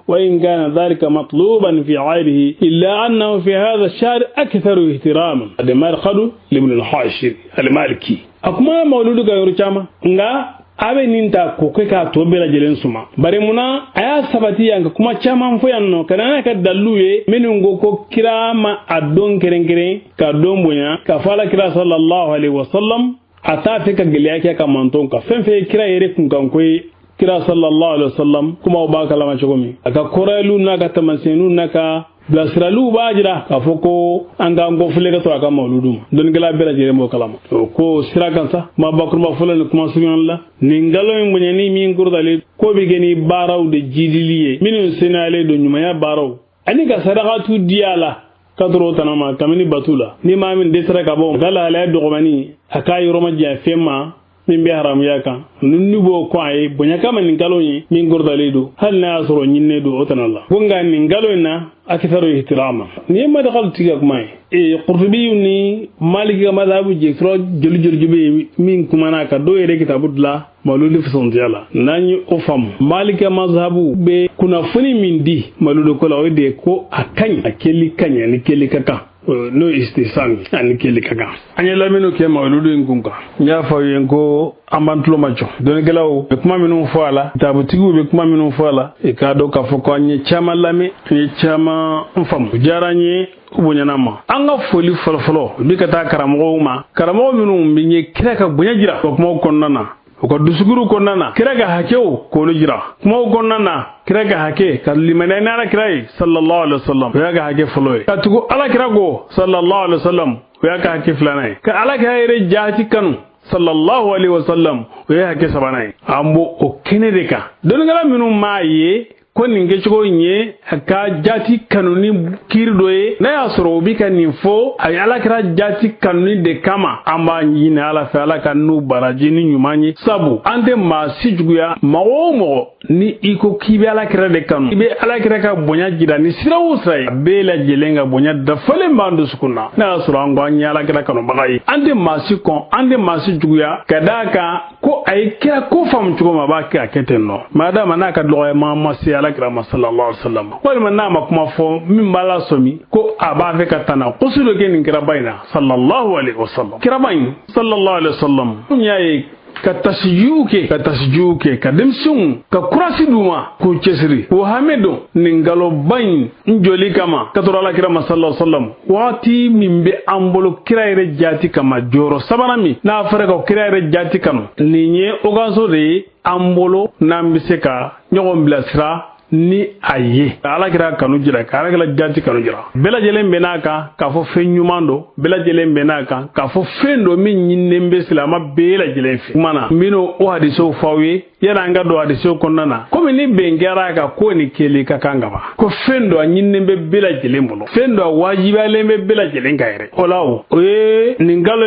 وإن كان ذلك مطلوبا في غيره إلا أنه في هذا الشهر أكثر اهتراما. هذا ما يرخده لابن الحاشر المالكي. أكما مولودك يرجع nga a bɛ nin ta k'o kɛ k'a tɔ bɛɛ lajɛlen suma. Bari munna a y'a sabati yan ka kuma caman fɔ yan nɔ ka na n'a ka dalilu ye minnu ko ko kira ma a don kɛrɛnkɛrɛn ka don bonya ka fɔ Ala kira sallallahu alaihi wasallam a t'a fɛ ka gɛlɛya kɛ ka mantɔn kan. Fɛn fɛn ye kira yɛrɛ kunkanko ye, kira sallallahu alaihi wasallam kumaw b'a kalama cogo min, a ka kɔrɔyaliw n'a ka taamasiyɛnw n'a ka bilasiraliw b'a jira k'a fɔ ko an k'an kɔfile ka sɔrɔ a ka mawuludu ma. Dɔnnikɛla bɛɛ lajɛlen b'o kalama. O ko sira kan sa, kuma bakuruba fɔlɔ ni kuma surunya la, nin nkalon in bonyani min kɔrɔtalen ko bɛ kɛ ni baaraw de jidili ye minnu senayalen don ɲumanya baaraw ani ka sarakatu di a la ka tɔrɔ o tana ma kabini batu la. Ni maa min dɛsɛra ka bɔ ka lahalaya dɔgɔmani a k'a yɔrɔ ma janya fɛn ma min bɛ haramuya kan, ni b'o kɔn a ye bonya kama nin nkalon ye min kɔrɔtalen don, hali n'a y'a sɔrɔ ɲininen don o tana la. Ko nka nin nkalon in na akisaru ihtirama nin ye madakalu tigi ka kuma ye. Qurtubi ni Maliki ka madhabu jɛkɔrɔ joli joli bɛ yen min kumana ka dɔw yɛrɛ kitabu dilan mawuludu fisɔntiya la. N'an ye o faamu, Maliki ka mazhabu bɛ kunnafoni min di mawuludu ko la, o de ye ko a ka ɲi, a kɛli ka ɲi ani kɛli ka kan, n'o ye istisan ani kɛli ka kan. An ye laminiw kɛ mawuludu in kun kan. N y'a fɔ aw ye ko an b'an tulo ma jɔ. Dɔnnikɛlaw bɛ kuma minnu fɔ a la, kitabutigiw bɛ kuma minnu fɔ a la, i k'a dɔn k'a fɔ ko an ye caman lamɛn, an ye caman faamu. O diyara an ye, u bonyana ma. An ka foli fɔlɔfɔlɔ o bɛ ka taa karamɔgɔw ma, karamɔgɔ minnu bɛ ɲɛ kira ka bonya jira o kumaw kɔnɔna na, u ka dusukuru kɔnɔna na, kira ka hakɛw k'olu jira kumaw kɔnɔna na, kira ka hakɛ ka limaniya ni Ala kira ye sallallahu alaihi wasallam, o y'a ka hakɛ fɔlɔ ye. Ka tugu Ala kira kɔ sallallahu alaihi wasallam, o y'a ka hakɛ filanan ye. Ka Ala kira yɛrɛ jaati kanu sallallahu alaihi wasallam, o ye hakɛ sabanan ye. An b'o o kɛnɛ de kan. Dɔnnikɛla minnu m'a ye ko nin kɛcogo in ye a ka jaati kanuni kiiri dɔ ye, n'a y'a sɔrɔ o bɛ ka nin fɔ a ye Ala kira jaati kanuni de kama, an b'a ɲini Ala fɛ Ala ka n'u baraji ni ɲuman ye. Sabu an tɛ maa si juguya, mɔgɔ o mɔgɔ ni i ko k'i bɛ Ala kira de kanu, i bɛ Ala kira ka bonya jira ni sira o sira ye, a bɛɛ lajɛlen ka bonya dafalen b'an dusukun na. N'a y'a sɔrɔ an ko an ye Ala kira kanubaga ye, an tɛ maa si kɔn, an tɛ maa si juguya, ka d'a kan ko a ye kira ko faamu cogo min a b'a kɛ a kɛ ten nɔ. Maadama n'a ka dɔgɔyama ma se Ala kira ma sallallahu alaihi wasallam, walima n'a ma kuma fɔ min b'a la sɔmi ko a b'a fɛ ka tana kosi dɔ kɛ nin kiraba in na sallallahu alaihi wasallam. Kiraba in sallallahu alaihi wasallam, n y'a ye Ka tasijuw kɛ, ka tasijuw kɛ, ka denmisɛnw ka kurasi d'u ma k'u cɛsiri. O hami don nin kaloba in n jɔli kama ka tɔrɔ alakira ma sallallahu alaihi wasallam. Waati min bɛ an bolo kira yɛrɛ jaati kama, jɔyɔrɔ sabanan min n'a fɔra ka kira yɛrɛ jaati kanu, nin ye occasion de ye an bolo n'an bɛ se ka ɲɔgɔn bilasira ni a ye. Ala kira kanu jira, ka ala kira jaati kanu jira. Bɛɛ lajɛlen bɛn n'a kan k'a fɔ fɛn ɲuman don, bɛɛ lajɛlen bɛn n'a kan k'a fɔ fɛn don min ɲininen bɛ silamɛ bɛɛ lajɛlen fɛ. Kuma na n bɛna o hadisew fɔ aw ye yanni an ka don hadisew kɔnɔna na. Komi ni bɛn kɛra a kan ko nin kɛli ka kan ka ban, ko fɛn don a ɲininen bɛ bɛɛ lajɛlen bolo, fɛn don a wajibiyalen bɛ bɛɛ lajɛlen kan yɛrɛ. O la o ye nin kalo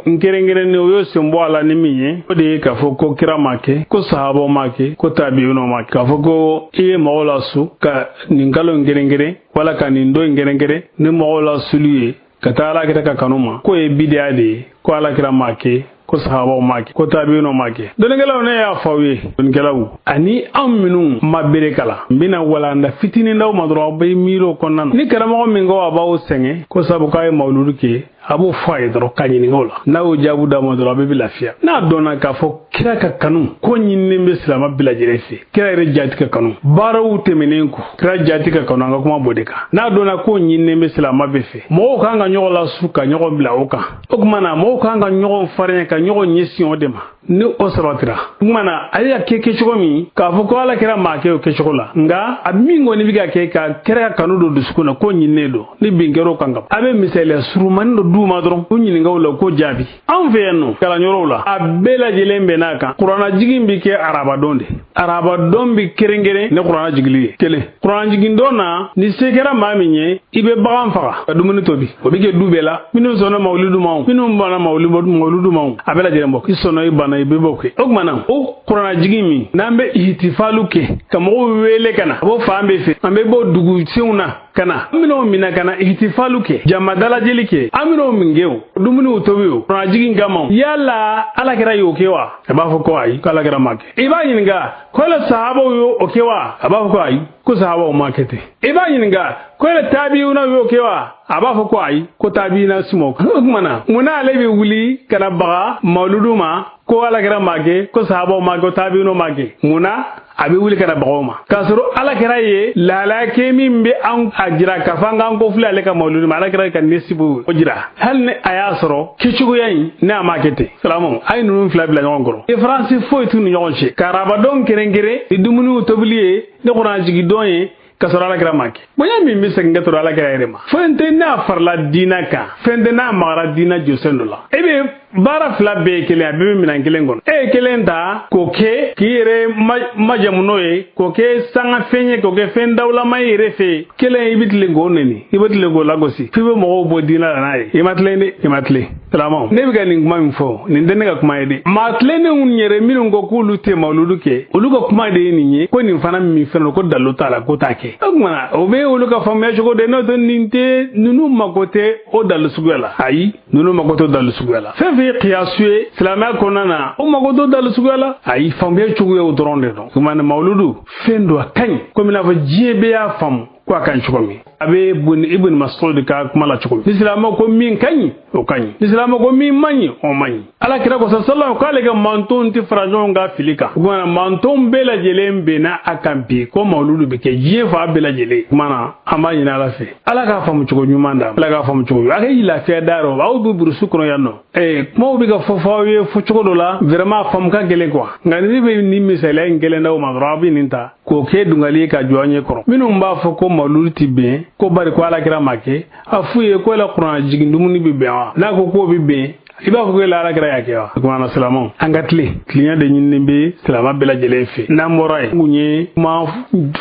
in kɛrɛnkɛrɛnnen, o y'o sen bɔ a la ni min ye, o de ye k'a fɔ ko kira ma kɛ, ko sahabaw ma kɛ, ko tabi'unaw ma kɛ, k'a fɔ ko i ye mɔgɔw lasu ka nin kalo in kɛrɛnkɛrɛn wala ka nin don in kɛrɛnkɛrɛn ni mɔgɔw lasuli ye ka taa alakira ka kanu ma, k'o ye bidiya de ye, ko alakira ma kɛ, ko sahabaw ma kɛ, ko tabi'unaw ma kɛ. Dɔnnikɛlaw, ne y'a fɔ aw ye, dɔnnikɛlaw ani anw minnu ma bere kalan, n bɛna walanda fitinin d'aw ma dɔrɔn, aw bɛ miiri o kɔnɔna na. Ni karamɔgɔ min ko a b'aw sɛgɛn ko sabu k'a ye mawuludu kɛ, a b'o fɔ a ye dɔrɔn ka ɲininka o la. N'a y'o jaabi d'a ma dɔrɔn, a bɛɛ bɛ lafiya. N'a dɔnna k'a fɔ kira ka kanu ko ɲininen bɛ silamɛ bɛɛ lajɛlen fɛ, kira yɛrɛ jaati ka kanu, baaraw tɛmɛnen kɔ, kira jaati ka kanu, an ka kuma b'o de kan. N'a dɔnna ko ɲininen bɛ silamɛ bɛɛ fɛ, mɔgɔw kan ka ɲɔgɔn lasu ka ɲɔgɔn bila o kan. O tuma na mɔgɔw kan ka ɲɔgɔn farinya ka ɲɔgɔn ɲɛsin o de ma. Ni o sabatira, o tuma na ale y'a kɛ kɛcogo min k'a fɔ ko ala kɛra maa kɛ o kɛcogo la, nka a min kɔni bɛ ka kɛ ka kira ka kanu don dusukun na, ko ɲininen don, ni bin kɛra o kan ka ban, a bɛ misaliya surumani dɔ d'u ma dɔrɔn, u ɲininka o la k'o jaabi. Anw fɛ yan nɔ kalanyɔrɔw la, a bɛɛ lajɛlen bɛn n'a kan, kuranna jigin bɛ kɛ arabadon de. Arabadon bɛ kɛrɛnkɛrɛn ni kuranna jigili ye. Kelen, kuranna jigin don na, ni se kɛra maa min ye, i bɛ bagan faga ka dumuni tobi. O bɛ kɛ du bɛɛ la, minnu sɔnna mawuludu ma o, minnu banna mawuludu ma o, a bɛɛ lajɛlen bɔ. I sɔnna i banna, i bɛ bɔ kɛ. O tuma na o kuranna jigin min n'an bɛ ihtifalu kɛ ka mɔgɔw wele ka na, a b'o fan bɛɛ fɛ, an bɛ bɔ dugusenw na ka na, an bɛn'o minɛ ka na ihtifalu kɛ, jama dalajɛli kɛ, an bɛn'o min kɛ, o dumuniw tobi o kuranna jigin kama. Yala ala kɛra y'o kɛ wa? A b'a fɔ ko ayi, ko ala kɛra ma kɛ. I b'a ɲininka ko yala sahabaw y'o kɛ wa? A b'a fɔ ko ayi, ko sahabaw ma kɛ ten. I b'a ɲininka ko yala tabi'una y'o kɛ wa? A b'a fɔ ko ayi, ko tabi'ina si m'o kɛ. O tuma na mun n'ale bɛ wuli ka na baga mawuludu ma ko ala kɛra ma kɛ, ko sahabaw ma kɛ, ko tabi'una ma kɛ? Mun na a bɛ wuli ka na baga o ma, k'a sɔrɔ ala kɛra ye lahalaya kɛ min bɛ an a jira k'a fɔ an k'an kɔfilɛ ale ka mawuludu ma, ala kɛra ka nesibu o jira, hali ni a y'a sɔrɔ kɛcogoya in ne a ma kɛ ten. Salamu, a ye ninnu fila bila ɲɔgɔn kɔrɔ, différence foyi t'u ni ɲɔgɔn cɛ. Ka arabadon kɛrɛnkɛrɛn ni dumuniw tobili ye, ni kuranɛ jigin ye, ka sɔrɔ ala kɛra ma kɛ. Bonya min bɛ segin ka tɔrɔ ala kɛra yɛrɛ ma, fɛn tɛ n'a farala diinɛ kan, fɛn tɛ n'a magara diinɛ jɔsen dɔ la. E bɛ baara fila bɛɛ ye kelen, a bɛɛ bɛ minɛn kelen kɔnɔ. E ye kelen ta k'o kɛ k'i yɛrɛ majamu n'o ye, k'o kɛ sanga fɛn ye, k'o kɛ fɛn dawulama ye yɛrɛ fɛ. Kelen, i bɛ tilen k'o neni, i bɛ tilen k'o lagosi, f'i bɛ mɔgɔw bɔ diinɛ la n'a ye. I ma tilen dɛ, i ma tilen. Salamaw, ne bɛ ka nin kuma min fɔ, nin tɛ ne ka kuma ye dɛ. Maa tilennenw yɛrɛ minnu ko k'olu tɛ mawuludu kɛ, olu ka kuma de ye nin ye, ko nin fana min fɛn don, ko dalu t'a la, ko t'a kɛ. O tuma na o bɛ olu ka faamuya cogo de, n'o tɛ nin tɛ ninnu mako tɛ o dalu suguya la. Ayi, ninnu mako t'o dalu suguya la. Fɛn fɛn ye kiyasu ye silamɛya kɔnɔna na, o mako t'o dalu suguya la. Ayi, faamuya cogoyaw dɔrɔn de don. Tuma na mawuludu fɛn don, a ka ɲi, komi n'a fɔ diɲɛ bɛɛ y'a faamu ko a ka ɲi cogo min. A bɛ Ibn Mas'ud ka kuma la cogo min, ni silamɛ ko min ka ɲi, o ka ɲi, ni silamɛ ko min man ɲi, o man ɲi. Ala kira ko sallallahu k'ale ka mantonw tɛ fara ɲɔgɔn kan fili kan. O tuma na mantonw bɛɛ lajɛlen bɛnna a kan bi ko mawuludu bɛ kɛ diɲɛ fan bɛɛ lajɛlen. O tuma na an b'a ɲini ala fɛ, ala k'a faamu cogo ɲuman da, ala k'a faamu cogo ɲuman, a ka lafiya da yɔrɔ. Aw bɛ burusu kɔnɔ yan nɔ, kumaw bɛ ka fɔ fɔ aw ye fɔ cogo dɔ la, vraiment faamu ka gɛlɛn quoi. Nka ni bɛ nin misaliya in kelen d'aw ma dɔrɔn, aw bɛ nin ta k'o kɛ dungali ye ka jɔ an ɲɛ kɔrɔ. Minnu b'a fɔ ko mawuludu ti bɛn, ko bari ko ala kira ma kɛ, a f'u ye ko la kuranɛ jigin dumuni bɛ bɛn wa? N'a ko k'o bɛ bɛn, i b'a fɔ ko ala kira y'a kɛ wa? Kumana silamɛw, an ka tilen, tilenya de ɲininen bɛ silamɛ bɛɛ lajɛlen fɛ. N'an bɔra yen, kun ye kuma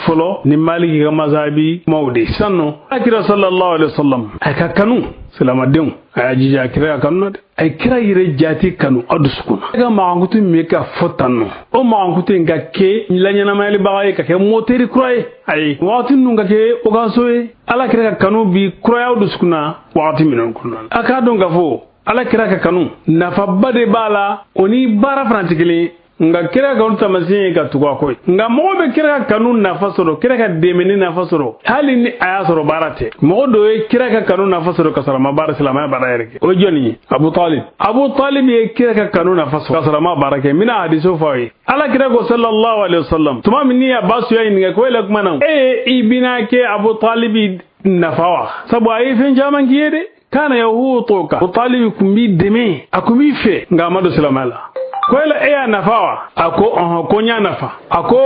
fɔlɔ ni Maliki ka masabi kumaw de. Sisan nɔ, alakira sallallahu alaihi wasallam a ka kanu, silamadenw, a y'a jija a kira ka kanu na dɛ. A ye kira yɛrɛ jaati kanu aw dusukun na. E ka makankutu min bɛ ka fɔ tan nɔ, o makankutu in ka kɛ laɲɛnamayalibaga ye, ka kɛ moteri kura ye. Ayi, wagati ninnu ka kɛ occasion ye ala kira ka kanu bi kuraya aw dusukun na wagati minnu kɔnɔna na. A k'a dɔn k'a fɔ ala kira ka kanu nafaba de b'a la, o ni baara fana tɛ kelen ye. Nka kira kanu taamasiyɛn ye ka tugu a kɔ ye. Nka mɔgɔ bɛ kira ka kanu nafa sɔrɔ, kira ka dɛmɛni nafa sɔrɔ, hali ni a y'a sɔrɔ baara tɛ. Mɔgɔ dɔ ye kira ka kanu nafa sɔrɔ ka sɔrɔ a ma baara silamɛya baara yɛrɛ kɛ. O ye jɔnni ye? Abu Talib. Abu Talib ye kira ka kanu nafa sɔrɔ ka sɔrɔ a ma baara kɛ. N bɛna hadiso fɔ aw ye. Ala kira ko sallallahu alaihi wasallam, tuma min ni Abbas y'a ɲininka ko e la kuma na, e i bɛna kɛ Abu Talib nafa wa? Sabu a ye fɛn caman k'i ye dɛ. Kana yahutuka. Abu Talib kun b'i dɛmɛ, a kun b'i fɛ, nka a ma don silamɛya la. Ko e y'a nafa wa? A ko ɔhɔn, ko n y'a nafa. A ko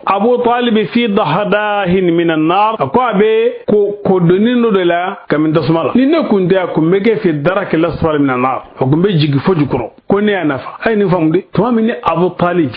Abu Talib fi dahdahin min an-nar, a ko a bɛ ko donni dɔ de la ka min tasuma la. Ni ne kun tɛ, a kun bɛ kɛ fi daraki al-asfali min an-nar, a kun bɛ jigin fo jukɔrɔ. Ko ne y'a nafa. A ye nin faamu de. Tuma min ni Abu Talib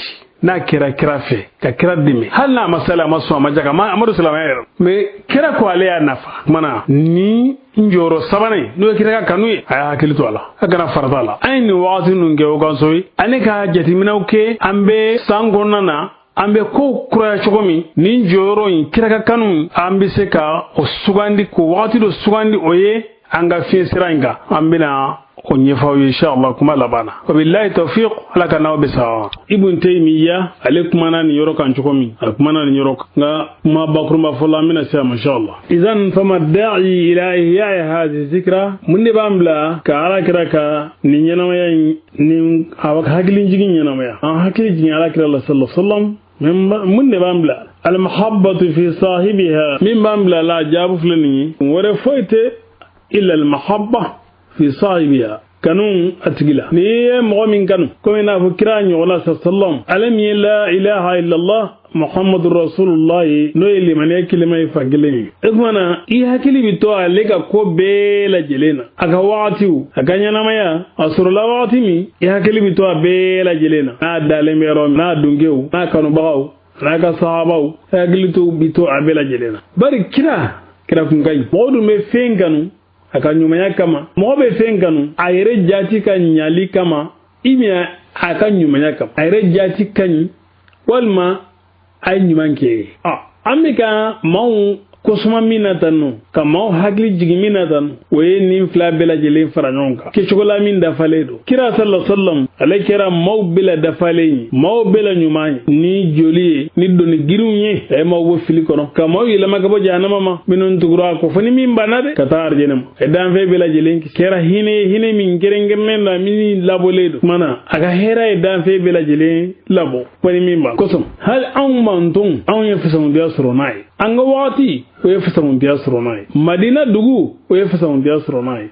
n'a kɛra kira fɛ ka kira dɛmɛ, hali n'a ma sali, a ma sɔn, a ma jaka, a ma don silamɛya yɛrɛ, mais kira ko ale y'a nafa. Kumana ni n jɔyɔrɔ sabanan n'o ye kira ka kanu ye, a y'a hakili to a la, a kana farata a la. An ye nin wagati ninnu kɛ o kan so ye, ani ka jateminɛw kɛ. An bɛ san kɔnɔna na, an bɛ kow kuraya cogo min, nin jɔyɔrɔ in kira ka kanu, an bɛ se ka o sugandi, k'o wagati dɔ sugandi, o ye an ka fiɲɛ sira in kan. An bɛna o ɲɛfɔ aw ye inshallah kuma laban na. Wabillahi tawfiq, Ala ka n'aw bɛ sa. Ibn Taymiya ale kumana nin yɔrɔ kan cogo min, a kumana nin yɔrɔ kan, nka kuma bakurunba fɔlɔ an bɛna se a ma inshallah. Izan fama da'i ila ihya'i hadhihi zikra, mun de b'an bila ka Ala kira ka nin ɲɛnamaya in, nin a hakili jigin ɲɛnamaya, an hakili jigin Ala kira la sallallahu alaihi wasallam, mun de b'an bila? Al-mahabbatu fi sahibiha, min b'an bila la jaabu filɛ nin ye, wɛrɛ foyi tɛ illa al-mahabba fi sahibiha, kanu a tigi la. N'i ye mɔgɔ min kanu, komi i n'a fɔ kira ɲɔgɔnna sallam, ale min ye la ilaha illallah muhammadu rasulullah ye, n'o ye limaniya kelema ye fankelen ye, o tuma na i hakili bɛ to ale ka ko bɛɛ lajɛlen na, a ka wagatiw, a ka ɲɛnamaya, a sɔrɔla wagati min, i hakili bɛ to a bɛɛ lajɛlen na, n'a dalen bɛ yɔrɔ min, n'a dunkew, n'a kanubagaw, n'a ka sahabaw, i hakili to bɛ to a bɛɛ lajɛlen na. Bari kira kun ka ɲi. Mɔgɔ dun bɛ fɛn kanu a ka ɲumanya kama, mɔgɔ bɛ fɛn kanu a yɛrɛ jati ka ɲali kama, i bɛna a ka ɲumanya kama, a yɛrɛ jati ka ɲi walima a ye ɲuman kɛ ye. An bɛ ka maaw kosuma min na tan nɔ, ka maaw hakili jigin min na tan, o ye nin fila bɛɛ lajɛlen fara ɲɔgɔn kan kɛcogo la min dafalen don. Kira sallallahu alaihi wasallam ale kɛra maaw bɛɛ la dafalen ye, maaw bɛɛ la ɲuman ye, ni joli ye, ni doni girinw ye. A ye maaw bɔ fili kɔnɔ, ka maaw yɛlɛma ka bɔ jahanama ma, minnu tugura a kɔ fo ni min banna de ka taa arijɛnɛ ma. A ye danfɛn bɛɛ lajɛlen kɛra hinɛ ye, hinɛ min kɛrɛnkɛrɛnnen don, min labɔlen don. Kuma na a ka hɛrɛ ye danfɛn bɛɛ lajɛlen labɔ fo ni min ban kosɔn. Hali anw mantonw, anw ye fisamantiya sɔrɔ n'a ye. An ka wagati, o ye fisamantiya sɔrɔ n'a ye. Madina dugu, o ye fisamantiya sɔrɔ n'a ye.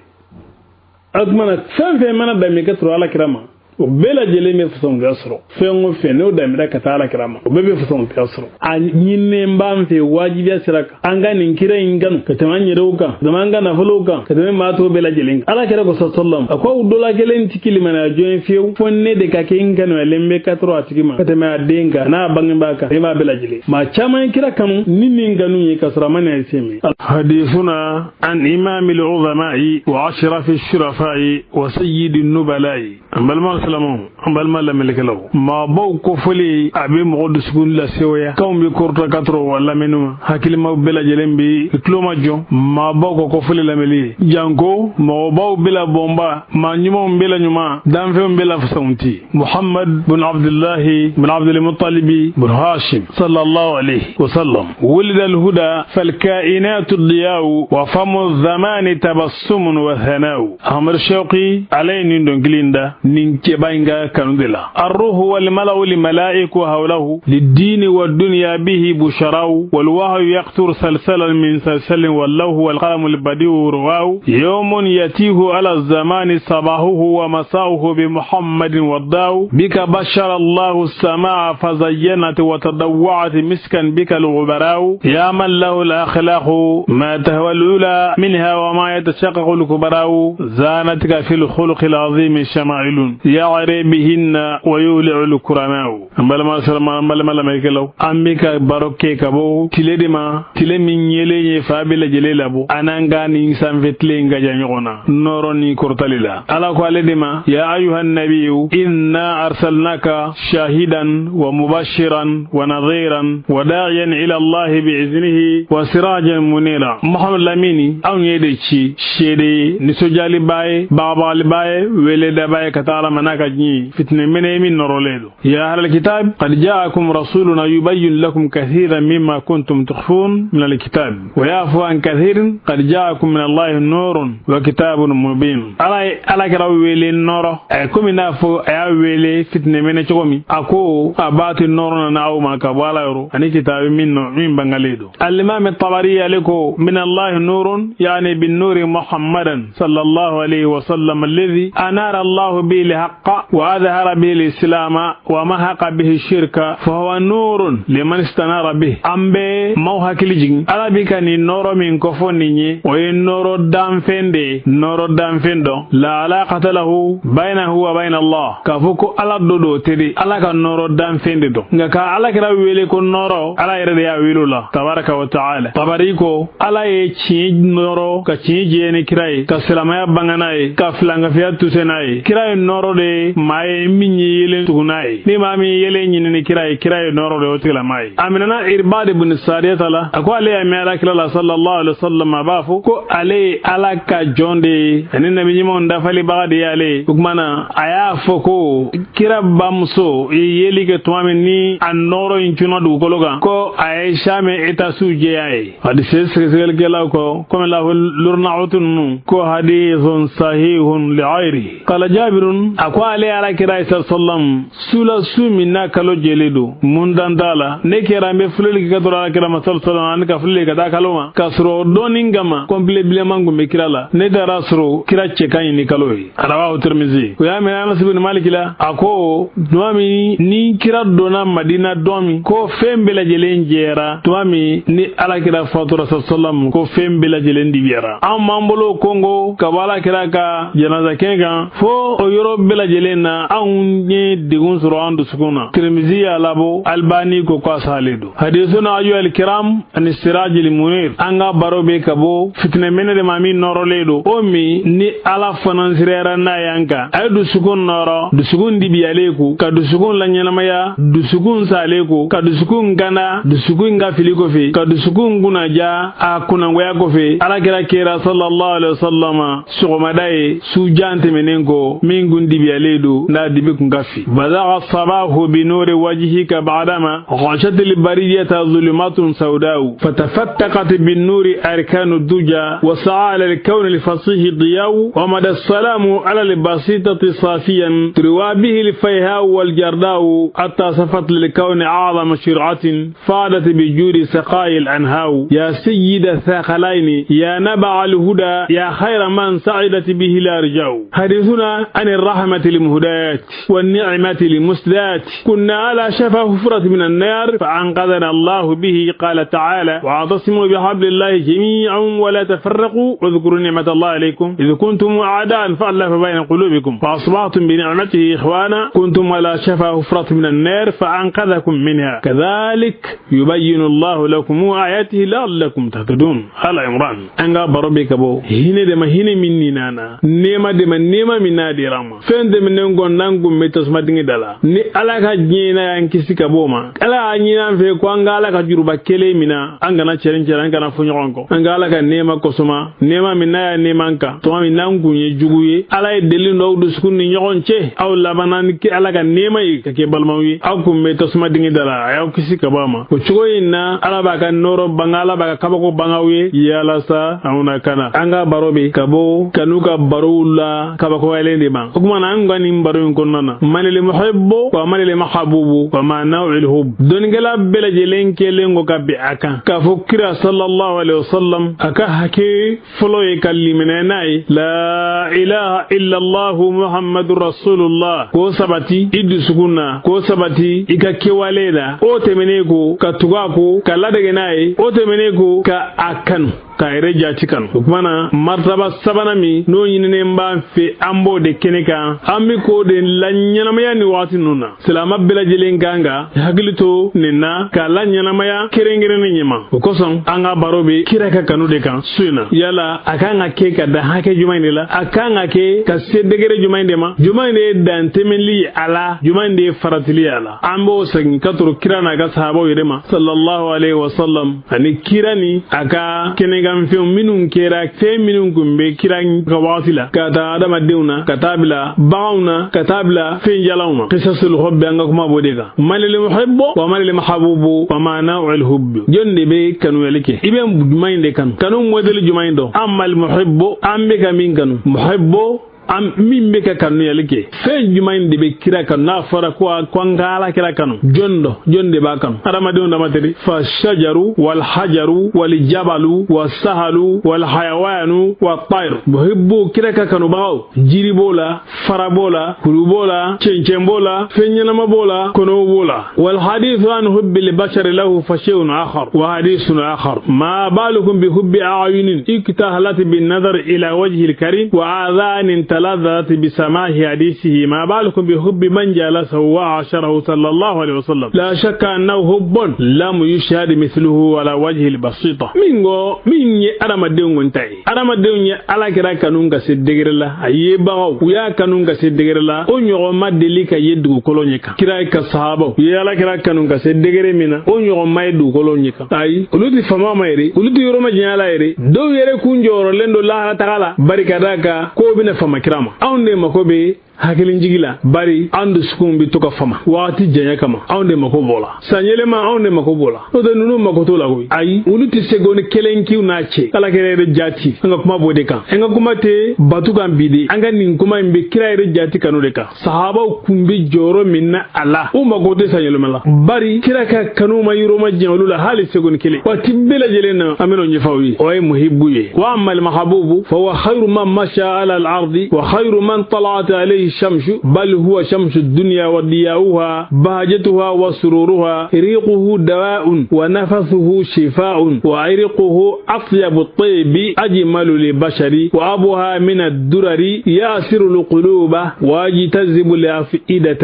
A tuma na fɛn fɛn mana daminɛ ka sɔrɔ Ala kira ma, o bɛɛ lajɛlen bɛ fisamantiya sɔrɔ. Fɛn o fɛn n'o daminɛ ka taa Ala kira ma, o bɛɛ bɛ fisamantiya sɔrɔ. A ɲininen b'an fɛ wajibiya sira kan, an ka nin kira in kanu ka tɛmɛ an yɛrɛw kan, ka tɛmɛ an ka nafolow kan, ka tɛmɛ maa tɔw bɛɛ lajɛlen kan. Ala kira ko sallam, a ko aw dɔ la kelen ti limaniya jɔn ye fiyewu fo ne de ka kɛ n kanuyalen bɛ ka tɔrɔ a tigi ma ka tɛmɛ a den kan, n'a bangebaa kan, e b'a bɛɛ lajɛlen. Maa caman ye kira kanu ni nin kanu ye ka sɔrɔ a ma na se min. Hadithuna an imamil uzama'i wa ashrafi shurafa'i wa sayyidi nubala'i. An balima silamɛw, an balima lamɛnnikɛlaw, maabaw kofɔli a bɛ mɔgɔ dusukun lasewaya. Kanw bɛ kɔrɔta ka tɔrɔ wa lamɛnni ma, hakilimaw bɛɛ lajɛlen bɛ tulo ma jɔ maabaw ka kofɔli lamɛnli ye. Janko mɔgɔbaw bɛɛ la bɔnba, maa ɲumanw bɛɛ la ɲuman, danfɛnw bɛɛ la fasamunti, Muhammad bin Abdullahi bin Abdulmutalibi bin Hashim sallallahu alaihi wasallam. ولد الهدى فالكائنات الضياء وفم الزمان تبسم وثناء. Ahmad Shauqi alay nin dɔnkili in da nin cɛba in ka kanu de la. الروح والملأ لملائك حوله للدين والدنيا به بشراو، والوحي يقطر سلسلا من سلسل، واللوح والقلم البديع رواو. يوم يتيه على الزمان صباحه ومساؤه بمحمد والضاو. بك بشر الله السماء فزينت وتضوعت مسكا بك الغبراو. يا من له الأخلاق ما تهوى الأولى منها وما يتشقق الكبراو. زانتك في الخلق العظيم شمائل يعري بهن ويولع الكرماء. An balima salama, an balima lamɛnnikɛlaw, an bɛ ka baro kɛ ka bɔ tile de ma, tile min yelen ye fa bɛɛ lajɛlen labɔ, an n'an ka nin sanfɛ tile in ka jan ɲɔgɔn na nɔrɔ ni kɔrɔtali la. Ala ko ale de ma: ya ayuha nabiyu inna arsalnaka shahidan wa mubashiran wa nadhiran wa da'iyan ila allahi bi'iznihi wa sirajan munira. Muhammad Lamini, anw ye de ci seede ye, nisɔndiyaliba ye, bagabagaliba ye, weledaba ye ka taa Ala ma. n'a ka diɲɛ fitinɛ mɛnɛ min nɔrɔlen don. Ya ahlal kitab qad ja'akum rasuluna yubayyin lakum kathiran mimma kuntum tukhfun min alkitab wa ya'fu an kathirin qad ja'akum min Allahi nurun wa kitabun mubin. Ala ye ala kira wele nɔrɔ komi n'a fɔ a y'a wele fitinɛ mɛnɛ cogo min, a ko a b'a ti nɔrɔ nana aw ma ka bɔ ala yɔrɔ ani kitabu min nɔ min bangalen don. Al-imam at-Tabari ale ko min Allahi nurun yani bin nuri Muhammadan sallallahu alayhi wa sallam alladhi anara Allahu bihi al-haqqa wa adhara bihi al-islam wa mahaqa bihi shirka fa huwa nurun liman istanara bihi. An bɛ maaw hakili jigin ala bi ka nin nɔrɔ min kofɔ nin ye, o ye nɔrɔ danfɛn de ye, nɔrɔ danfɛn dɔ la alaqata lahu baynahu wa bayna Allah, k'a fɔ ko ala dɔ do tɛ ala ka nɔrɔ danfɛn de dɔn, nka ka ala kira wele ko nɔrɔ, ala yɛrɛ de y'a wele o la tabaraka wa ta'ala. Tabari ko ala ye tiɲɛ nɔrɔ ka tiɲɛ jɛya ni kira ye, ka silamɛya banga n'a ye, ka filankafiya tuse n'a ye. Kira ye nɔrɔ de ye maa ye min ye yelen tugu n'a ye, ni maa min ye yelen ɲini ni kira ye, kira ye nɔrɔ de o tigilamaa ye. A minɛna Irbad ibn Sariyata la, a ko ale y'a mɛn ala kira la sallallahu alaihi wa sallam a b'a fɔ ko ale ye ala ka jɔn de ye ani nabi ɲumanw dafalibaga de y'ale ye. O tuma na a y'a fɔ ko kira bamuso ye yeli kɛ tuma min ni a nɔrɔ in cunna dugukolo kan, ko a ye Same etasiw jɛya ye. Hadise sɛgɛsɛgɛlikɛlaw ko komi la lurna'utu ninnu ko hadithun sahihun li'ayri. Qala Jabirun, a ko ale ala kira sallam sula su min n'a kalo jɛlen don mun dan t'a la, ne kɛra n bɛ filɛli kɛ ka dɔrɔn ala kira ma sallam ani ka filɛli ka taa kalo ma, k'a sɔrɔ dɔɔnin kama kɔnpile bilenman kun bɛ kira la, ne taara sɔrɔ kira cɛ ka ɲi ni kalo ye. Rawahu Tirmizi. O y'a mɛn Anas ibn Malik la, a ko tuma min ni kira donna Madina don min, ko fɛn bɛɛ lajɛlen jɛra, tuma min ni ala kira fatura sallam ko fɛn bɛɛ lajɛlen dibiyara. An b'an bolo kongo ka bɔ ala kira ka janaza kɛnɛ kan fo o yɔrɔ bɛɛ lajɛlen na, anw ye degun sɔrɔ an dusukun na. Tirmizi y'a labɔ, Albani ko k'a salen don. Hadisuna ayyuhal kiram ani Sirajil Munir, an ka baro bɛ ka bɔ fitinɛ mɛnɛ de ma min nɔrɔlen don, o min ni ala fana sirayara n'a y'an kan, a ye dusukun nɔrɔ, dusukun dibiyalen ko, ka dusukun laɲɛnamaya, dusukun salen ko, ka dusukun gana, dusukun ka fili kɔfɛ, ka dusukun kunnaja a kunnangoya kɔfɛ. Ala kira kira sallallahu alaihi wa sallam sɔgɔmada ye sujan tɛmɛnen kɔ min kun dibiyalen don n'a dibi kun ka fi. Bazaga sabahu bi nuri wajhika ba'dama ghashatil bariyata zulumatun sawda'u fatafattaqat bin nuri arkanu duja wa sa'a ala al-kawn al-fasih diya'u wa mada as-salamu ala al-basitati safiyan turwa bihi al-fayha wal jarda'u hatta safat lil-kawn a'zama shir'atin fadat bi judi saqa'i al-anha'u ya sayyida thaqalaini ya naba al-huda ya khayra man sa'idat bihi al-arja'u. Hadithuna an ar-rahmati lil-muhdayat wan-ni'mati lil-musdat kunna ala shafa hufrat min an-nar fa'anqadhana Allah bihi. Qala ta'ala wa'tasimu bihablillahi jami'an wa la tafarraqu wadhkuru ni'mata Allah alaykum idh kuntum a'da'an fa'alafa bayna qulubikum fa asbahtum bi ni'matihi ikhwana kuntum ala shafa hufrat min an-nar fa'anqadhakum minha kadhalik yubayyinu Allah lakum ayatihi la'allakum tahtadun. Ala Imran. An ka baro bɛ ka bɔ hinɛ de ma hinɛ min ninana, nɛɛma de ma nɛɛma min n'a dira ma, fɛn tɛmɛnen kɔ n'an kun bɛ tasuma dingɛ da la, ni ala ka diɲɛ n'a y'an kisi ka bɔ o ma, ala y'a ɲini an fɛ ko an ka ala ka juruba kelen minɛ, an kana cɛrin cɛrin, an kana fɔ ɲɔgɔn kɔ, an ka ala ka nɛɛma kɔsɔma, nɛɛma min n'a y'a nɛɛma an kan tuma min n'an kun ye jugu ye, ala ye deli dɔw dusukun ni ɲɔgɔn cɛ, aw labanna ni ala ka nɛɛma ye ka kɛ balimaw ye, aw kun bɛ tasuma dingɛ da la, a y'aw kisi ka bɔ a ma. O cogo in na ala b'a ka nɔrɔ banga, ala b'a ka kabako bangaw ye yalasa anw na kana. An ka baro bɛ ka bɔ kanu ka barow la kabakoyalen de ma. O tuma na an ka nin baro in kɔnɔna na, manil muhibbu wa manil mahabubu wa ma naw'il hub, dɔnnikɛla bɛɛ lajɛlen kɛlen ko ka bɛn a kan k'a fɔ kira sallallahu alaihi wasallam a ka hakɛ fɔlɔ ye ka liminɛ n'a ye la ilaha illa allah muhammadur rasulullah, k'o sabati i dusukun na, k'o sabati i ka kɛwale la, o tɛmɛnen ko ka tugu a ko, ka ladege n'a ye, o tɛmɛnen ko ka a kanu, ka yɛrɛ jati kanu. O tuma na martaba sabanan min n'o ɲininen b'an fɛ, an b'o de kɛnɛ kan, an bɛ k'o de laɲɛnamaya nin waati ninnu na. Silamɛ bɛɛ lajɛlen kan ka hakili to nin na k'a laɲɛnamaya kɛrɛnkɛrɛnnen ɲɛma. O kosɔn an ka baro bɛ kira ka kanu de kan su in na. Yala a kan ka kɛ ka dan hakɛ jumɛn de la, a kan ka kɛ ka se degré jumɛn de ma, jumɛn de ye dantɛmɛli ye a la, jumɛn de ye faratili ye a la. An b'o segin ka to kira n'a ka sahabaw yɛrɛ ma sallallahu alaihi wa sallam, ani kira ni a ka kɛnɛ danfɛnw minnu kɛra fɛn minnu kun bɛ kira ka waati la ka taa adamadenw na ka taa bila baganw na ka taa bila fɛn jalanw na. Qisasul hubbi an ka kuma b'o de kan. Manil muhibbu wa manil mahabubu wa ma naw'ul hubbi. Jɔn de bɛ kanuyali kɛ? I bɛ jumɛn in de kanu? Kanu modèle jumɛn in dɔn? Amal muhibbu an bɛ ka min kanu, muhibbu an min bɛ ka kanuyali kɛ, fɛn jumɛn de bɛ kira kanu? N'a fɔra ko an ka ala kira kanu, jɔn dɔ jɔn de b'a kanu? Adamadenw dama tɛ. Fa shajaru wal hajaru wal jabalu wa sahalu wal hayawanu wa tayr. Muhibbu kira ka kanubagaw, jiri b'o la, fara b'o la, kuru b'o la, cɛncɛn b'o la, fɛn ɲɛnama b'o la, kɔnɔw b'o la. Wal hadithu an hubbi li bashari lahu fa shay'un akhar wa hadithun akhar. Ma balukum bi hubbi a'yunin iktahalat bin nazar ila wajhi al karim wa adhanin تلذذت بسماع حديثه. ما بالكم بحب من جالسه وعاشره صلى الله عليه وسلم. لا شك أنه حب لم يشهد مثله على وجه البسيطة. من من أرمدون انتهي أرمدون على كرا كانون كسيدغير لا أيباو ويا كانون كسيدغير لا أنيو ما دليك يدو كولونيكا كرا كصحابة يا على كرا كانون كسيدغير منا أنيو ما يدو كولونيكا أي ولودي فما ما يري ولودي يروما جنالا يري دو يري كونجورو لندو لا تعالى بركة كوبنا فما kirama anw de mako bɛ hakilijigi la, bari an dusukun bɛ to ka fama waati janya kama. Anw de mako b'o la, san yɛlɛma anw de mako b'o la, n'o tɛ ninnu mako t'o la koyi. Ayi, olu tɛ se goni kelen k'iw n'a cɛ. Ala kɛra yɛrɛ jati, an ka kuma b'o de kan. An ka kuma tɛ batu kan bi de, an ka nin kuma in bɛ kira yɛrɛ jati kanu de kan. Sahabaw kun bɛ jɔyɔrɔ min na a la, u mako tɛ san yɛlɛma la, bari kira ka kanu ma yɔrɔ ma jɛn olu la hali segoni kelen. Waati bɛɛ lajɛlen na an bɛn'o ɲɛfɔ aw ye. O ye muhibbu ye. Wa amma al-mahabubu fa huwa khayru man masha ala al-ardi wa khayru man tala'at alayhi الشمس، بل هو شمس الدنيا وضياؤها بهجتها وسرورها. ريقه دواء ونفسه شفاء وعرقه أطيب الطيب أجمل للبشر وأبوها من الدرر ياسر القلوب ويجتذب الأفئدة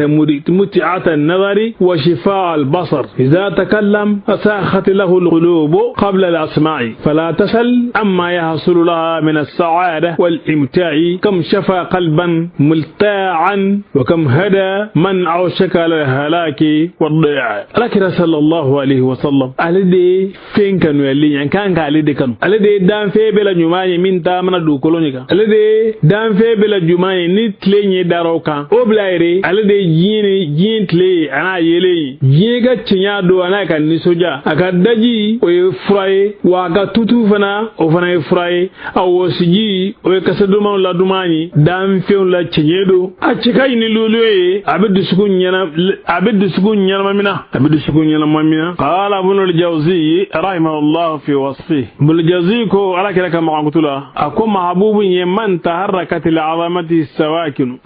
متعة النظر وشفاء البصر. إذا تكلم أساخت له القلوب قبل الأسماع فلا تسل عما يحصل لها من السعادة والإمتاع. كم شفى قلبا ملتاعا وكم هدى من أوشك على الهلاك والضياع. لكن صلى الله عليه وسلم alade fen kanu yali kan ka alade kanu alade dan fe bela nyumanye min ta mana du kolonika alade dan fe bela jumanye ni tlenye daro kan o blaire alade jini jin tle ana yele jiga cinya do ana kan ni soja aka daji o ye furaye wa ka tutu fana o fana ye furaye awo siji o ye kasaduma la dumani dan fe la cinye do a cika ni lulu ye abe dusukun nyana abe dusukun nyana mamina abe dusukun nyana mamina. Qala ibn al-Jawzi rahimahullah fi wasfi ibn al-Jawzi ko ala kira kama qutula ako mahbubun man taharrakat al-azamati sawakin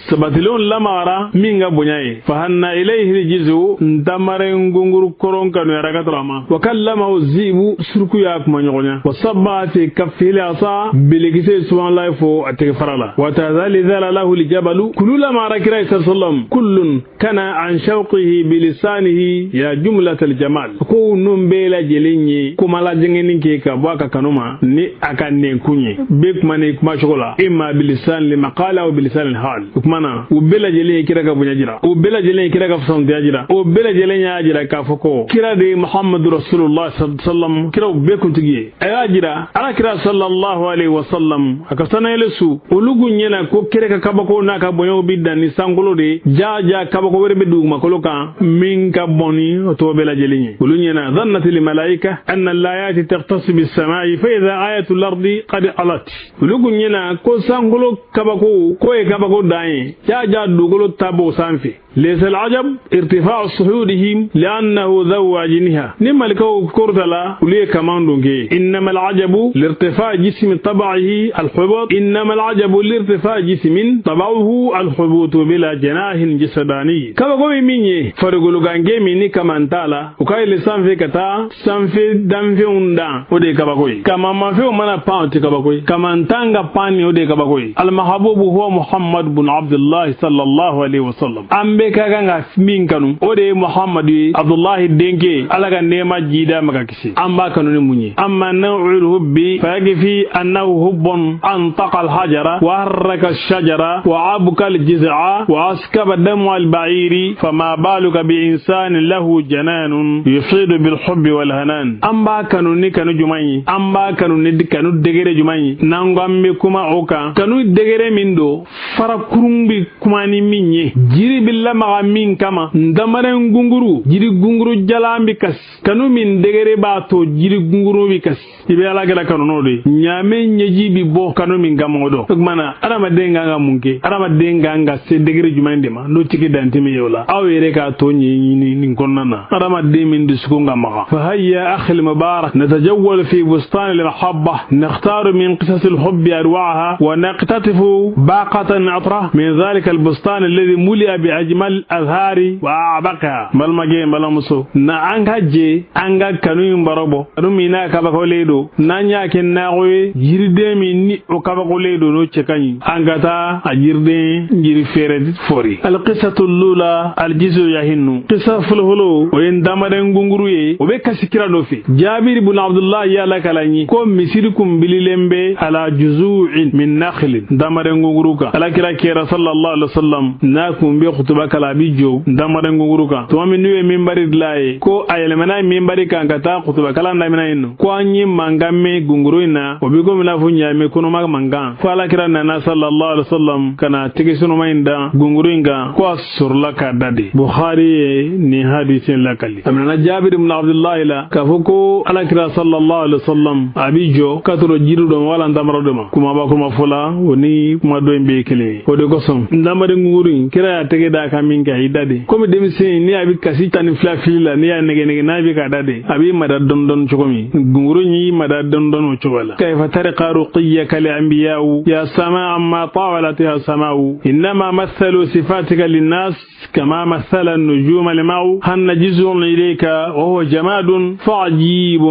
sabatilon lamara minga bonyaye fahanna ilayhi jizu ndamaren gunguru koron kanu yarakatrama wa kallamahu zibu surku ya kuma nyogonya wa sabba fi kaffil asa biligise subhanallahi fo atigfarala wa tazali dhala lahu aljabalu kullu lamara kira sallam kullun kana an shawqihi bilisanihi ya jumlat aljamal ko nun bela jelenye kuma la jengeni ke ka bɔ kanuma ni aka ne kunye be kuma ne kuma shogola imma bilisan limaqala wa bilisan alhal mana u bɛɛ lajɛlen ye kira ka bonya jira u bɛɛ lajɛlen ye kira ka fusɔntiya jira u bɛɛ lajɛlen y'a jira k'a fɔ ko kira de ye Muhammadu Rasulullah sallam kiraw bɛɛ kuntigi ye. A y'a jira ala kira sallallahu alaihi wa sallam a ka sanayɛlɛ su olu kun ɲɛna ko kira ka kabako n'a ka bonyaw bi dan ni sankolo de ja ja kabako wɛrɛ bɛ dugumakolo kan min ka bon ni o tɔ bɛɛ lajɛlen ye. Olu ɲɛna dhannat malaika anna al-ayati taqtasu bis-samai fa idha ayatu al-ardi qad alat. Olu kun ɲɛna ko sankolo kabako ko ye kabako dan ye ja ja dugukolo ta b'o sanfɛ. ليس العجب ارتفاع صعودهم لأنه ذو أجنحة نملكه كورتلا وليه كمان دونكي. إنما العجب لارتفاع جسم طبعه الحبوط إنما العجب لارتفاع جسم طبعه الحبوط بلا جناح جسداني. كما قومي مني فرقلو غانجي مني كمان تالا وكاي لسان في كتا سان في دان في undan ودي كباكوي كما ما في منا بان تكباكوي كمان تانغا باني ودي كباكوي. المحبوب هو محمد بن عبد الله صلى الله عليه وسلم. أم Bɛɛ ka kan ka min kanu o de ye Muhammadu ye, Abdullahi denkɛ, Ala ka nɛɛma jida ma ka kisi. An b'a kanu ni mun ye? Amma naw'ul hubbi fayakfi annahu hubbun antaqa al-hajara wa harraka ash-shajara wa abka al-jiz'a wa askaba damu al-ba'iri fama baluka bi insanin lahu jananun yufidu bil hubbi wal hanan. An b'a kanu ni kanu jumɛn ye? An b'a kanu ni kanu degere jumɛn ye? N'an ko an bɛ kuma o kan, kanu degere min don, farakurun bɛ kuma ni min ye, jiri bɛ lamaga min kama, ndamaren gunguru, jiri gunguru jalan bɛ kasi, kanu min degere b'a to jiri gunguru bɛ kasi, i bɛ Ala kɛra kanu n'o de ye. Ɲaamɛ ɲɛji bɛ bɔ kanu min kama o dɔn. O tuma na adamaden kan ka mun kɛ? Adamaden kan ka se degere jumɛn de ma n'o tigi dantɛmɛ ye o la? Aw yɛrɛ k'a to ɲɛɲini nin kɔnɔna na. Adamaden min dusukun ka maga. فهيا أخي المبارك نتجول في بستان المحبة، نختار من قصص الحب أروعها ونقتطف باقة عطرة من ذلك البستان الذي ملئ بأجمل الأزهار وأعبقها. Balimakɛ, balimamuso, na an ka je an ka kanu in baro bɔ, kanu min n'a kabakolen don, n'an y'a kɛ nakɔ ye, jiriden min ni o kabakolen don, n'o cɛ ka ɲi, an ka taa a jiriden jiri feere fɔri. Alqisatu lula aljizu yahinnu. Qisa fɔlɔfɔlɔ o ye ndamaren gunguru ye, o bɛ kasi kira nɔfɛ. Jabir ibn Abdullah y'a lakala n ye ko misiri kun bililen bɛ ala juzu'in min nakhlin, ndamaren gunguru kan. Alakira kɛra sallallahu alaihi wasallam n'a kun bɛ kutuba kala, a bi jɔ ndamaren gunguru kan. Tuma min n'u ye minbari dilan ye, ko a yɛlɛmana minbari kan ka taa kutuba kalan daminɛ yen nɔ, ko an ye mankan mɛn gunguru in na, o bɛ komi n'a fɔ ɲaamɛ kɔnɔma mankan. Fo alakira nana sallallahu alaihi wasallam ka na tɛgɛsɔnɔma in da gunguru in kan, ko a sɔrɔla k'a da de. Bukhari ye nin hadisi in lakali. A minɛna Jabir ibn Abdullahi la k'a fɔ ko alakira sallallahu alaihi wasallam a bi jɔ k'a tɔrɔ jiri dɔ ma wala ntamaro dɔ ma. Kumaba kuma fɔla o ni kuma dɔ in bɛɛ ye kelen ye. O de kosɔn ntamaren gunguru in, kira y'a tɛgɛ d'a kan min kɛ, a y'i da de. Komi denmisɛn ni a bɛ kasi 12 fili la, n'i y'a nɛgɛ nɛgɛ n'a bɛ k'a da de, a b'i mada dɔɔni dɔɔni cogo min, gunguru in y'i mada dɔɔni dɔɔni o cogo la. Kayfa tarqa ruqiyyaka li anbiya'u ya samaa ma tawalatiha sama'u innama mathalu sifatika linnas كما مثل النجوم الماء هن جزء إليك وهو جماد فعجيب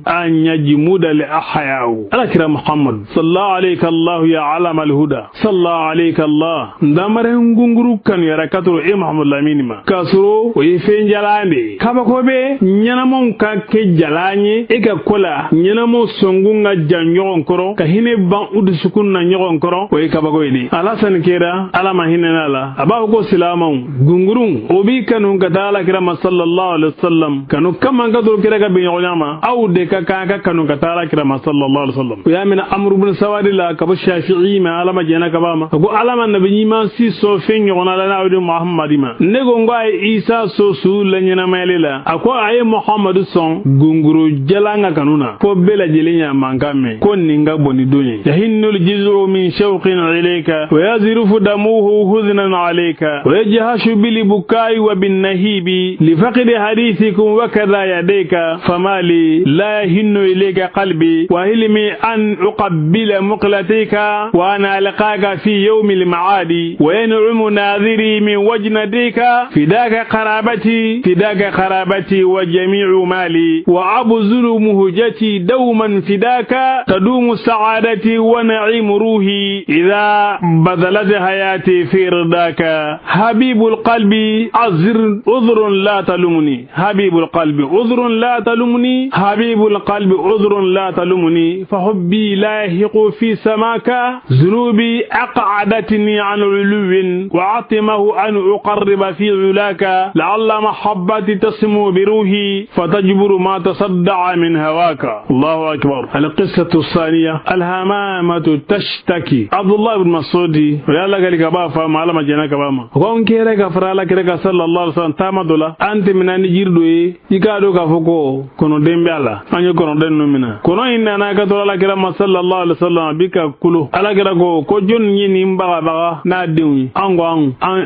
أن يجمد الأحياء. الأكرم محمد صلى عليك الله يا علم الهدى صلى عليك الله. ndamaren gunguru kan yɛrɛ ka toro e Muhammadu Lamini ma k'a sɔrɔ o ye fɛn jalan de ye. Kabako bɛ ɲɛnamaw ka kɛ jalan ye e ka ko la, ɲɛnamaw sɔnkun ka jan ɲɔgɔn kɔrɔ ka hinɛ ban u dusukun na ɲɔgɔn kɔrɔ, o ye kabako ye de. Alasani kɛra Ala ma hinɛ n'a la, a b'a fɔ ko silamɛw gungurun o b'i kanu ka taa alakira ma sallallahu alaihi wasallam kanu kama ka toro kira ka bɛn ɲɔgɔnya ma, aw de ka kan ka kanu ka taa alakira ma sallallahu alaihi wasallam. O y'a minɛ Amru bin Sawadi la ka bɔ Shafi'i ma, Ala ma jɛnna ka b'a ma, a ko Ala ma nabi ɲuman si sɔn fɛn ɲɔgɔnna la n'aw de Muhammadi ma. Ne ko n ko a ye Isa sɔn su la ɲɛnamayali la, a ko a ye Muhammadu sɔn gunguru jalan ka kanu na, fo bɛɛ lajɛlen y'a mankan mɛn ko nin ka bon ni don ye. Yahinnul jiz'u min shawqin ilayka wa yazrufu damuhu huznan alayka wa yajhashu بالبكاء وبالنهيب لفقد حديثكم وكذا يديك فما لي لا يهن إليك قلبي وهلمي أن أقبل مقلتيك وأنا ألقاك في يوم المعاد وينعم ناظري من وجنتيك فداك قرابتي فداك قرابتي وجميع مالي وأبذل مهجتي دوما فداك تدوم سعادتي ونعيم روحي إذا بذلت حياتي في رضاك. حبيب القلب عذر عذر لا تلومني حبيب القلب عذر لا تلومني حبيب القلب عذر لا تلومني فحبي لا يهق في سماك ذنوبي أقعدتني عن علو وعطمه أن أقرب في علاك لعل محبتي تسمو بروحي فتجبر ما تصدع من هواك. الله أكبر. القصة الثانية الهمامة تشتكي. عبد الله بن مسعود ويالا قال لك بافا ما لما جناك باما وكون كيرك فرا kira ka sallallahu alaihi wasallam taama dɔ la, an tɛmɛna ni jiri dɔ ye, i k'a dɔn k'a fɔ ko kɔnɔden bɛ a la, an ye kɔnɔden ninnu minɛ. Kɔnɔ in nana ka to alakira ma sallallahu alaihi wasallam a bi ka kulo. Alakira ko ko jɔnni ye nin bagabaga n'a denw ye? An ko an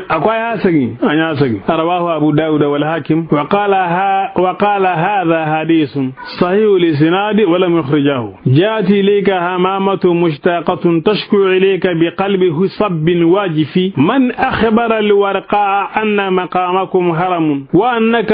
a ko a y'a segin, an y'a segin. Rawahu Abu Dawud wal Hakim wa qala hadha hadithun sahih al-isnad wa lam yukhrijahu. Ja'at ilayka hamamatu mushtaqatun tashku ilayka biqalbi husabbin wajifi man akhbara al-warqa أن مقامكم هرم وأنك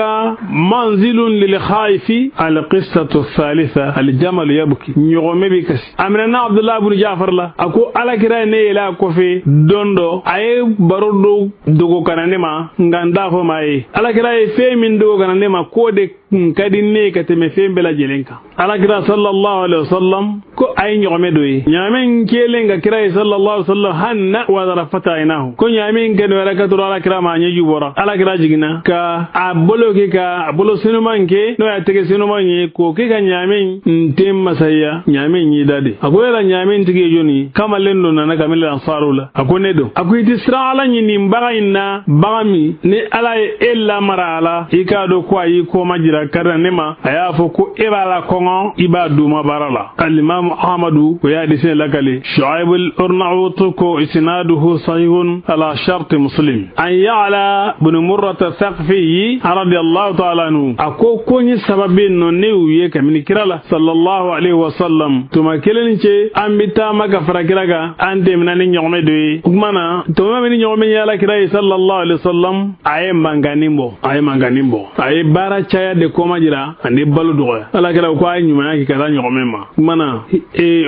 منزل للخائف. القصة الثالثة الجمل يبكي. نيغومي بكس أمرنا عبد الله بن جعفر لا أكو على كرا نيلا كوفي دوندو أي برودو دوغو dogo kana ne ma nka n t'a fɔ maa ye. Alakira ye fɛn min dogo kana ne ma k'o de kun ka di ne ye ka tɛmɛ fɛn bɛɛ lajɛlen kan. Alakira sallallahu alaihi wasallam ko a ye ɲɔgɔmɛ dɔ ye, ɲaamɛ in kɛlen ka kira ye sallallahu alaihi wasallam hanna wa zarafata aynahu, ko ɲaamɛ in kɛnɛyara ka tora alakira ma a ɲɛji bɔra. Alakira jiginna ka a bolo kɛ ka a bolo senuman kɛ n'o y'a tɛgɛ senuman ye k'o kɛ ka ɲaamɛ in ten masaya, ɲaamɛ in y'i da de. A ko yala ɲaamɛ in tigi ye jɔnni ye? Kamalen dɔ nana kabini ansaru la, a ko ne don. A ko i tɛ siran Ala ɲɛ nin bagan in na, bagan min ni Ala ye e lamara a la, i k'a dɔn ko a y'i kɔma jira kari ne ma, a y'a fɔ ko e b'a la kɔngɔ, i b'a d'u ma baara la. Alimamu Ahmadu o y'a hadisi lakale. Shu'aib al-Arnaut ko isnaduhu sahihun ala sharti Muslim. An Ya'la bin Murrata Thaqfi radiyallahu ta'ala anhu, a ko ko ni sababu nɔ ne y'u ye kabini kira la sallallahu alaihi wa sallam, tuma kelen cɛ an bɛ taama ka fara kira kan, an tɛmɛna ni ɲɔgɔmɛ dɔ ye. O tuma na tuma min ni ɲɔgɔmɛ ye ala kira ye sallallahu alaihi wa sallam, a ye mankannin bɔ, a ye mankannin bɔ, a ye baara caya de kɔma jira ani balo dɔgɔya. Ala kira ko a ye ɲumanya kɛ ka taa ɲɔgɔmɛ ma. O tuma na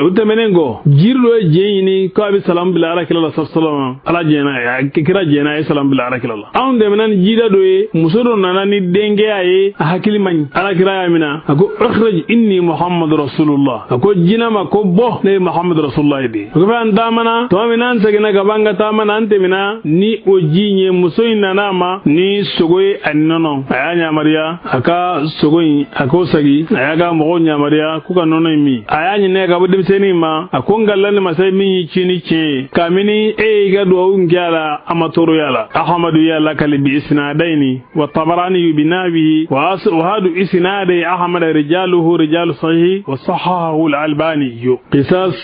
o tɛmɛnen kɔ, jiri dɔ ye jɛn ɲini k'a bɛ salam bila ala kira la sallallahu, ala jɛnna, kira jɛnna, a ye salam bila ala kira la. Anw tɛmɛna ni jida dɔ ye, muso dɔ nana ni denkɛya ye, a hakili man ɲi. Ala kira y'a minɛ, a ko ukhrij inni Muhammadu rasulullah, a ko jinɛ ma ko bɔ, ne ye Muhammadu rasulullah de ye. O kɔfɛ an taamana, tuma min n'an seginna ka bɔ an ka taama na, an tɛmɛna ni o ji in ye, muso in nana a ma ni sogo ye ani nɔnɔ. A y'a yamaruya a ka sogo in a k'o sagi, a y'a ka mɔgɔw yamaruya k'u ka nɔnɔ in min. A y'a ɲininka ka bɔ denmisɛnnin ma, a ko n ka lani masa min y'i ci ni tiɲɛ ye, kabini e y'i ka duwawu kɛ a la, a ma tɔɔrɔya la. Ahmadu y'a lakali bi isnadaini wa Tabarani bi nahwihi wa hadu isnadai Ahmad rijaluhu rijalu sahih wa sahahahu al-Albani. Qisas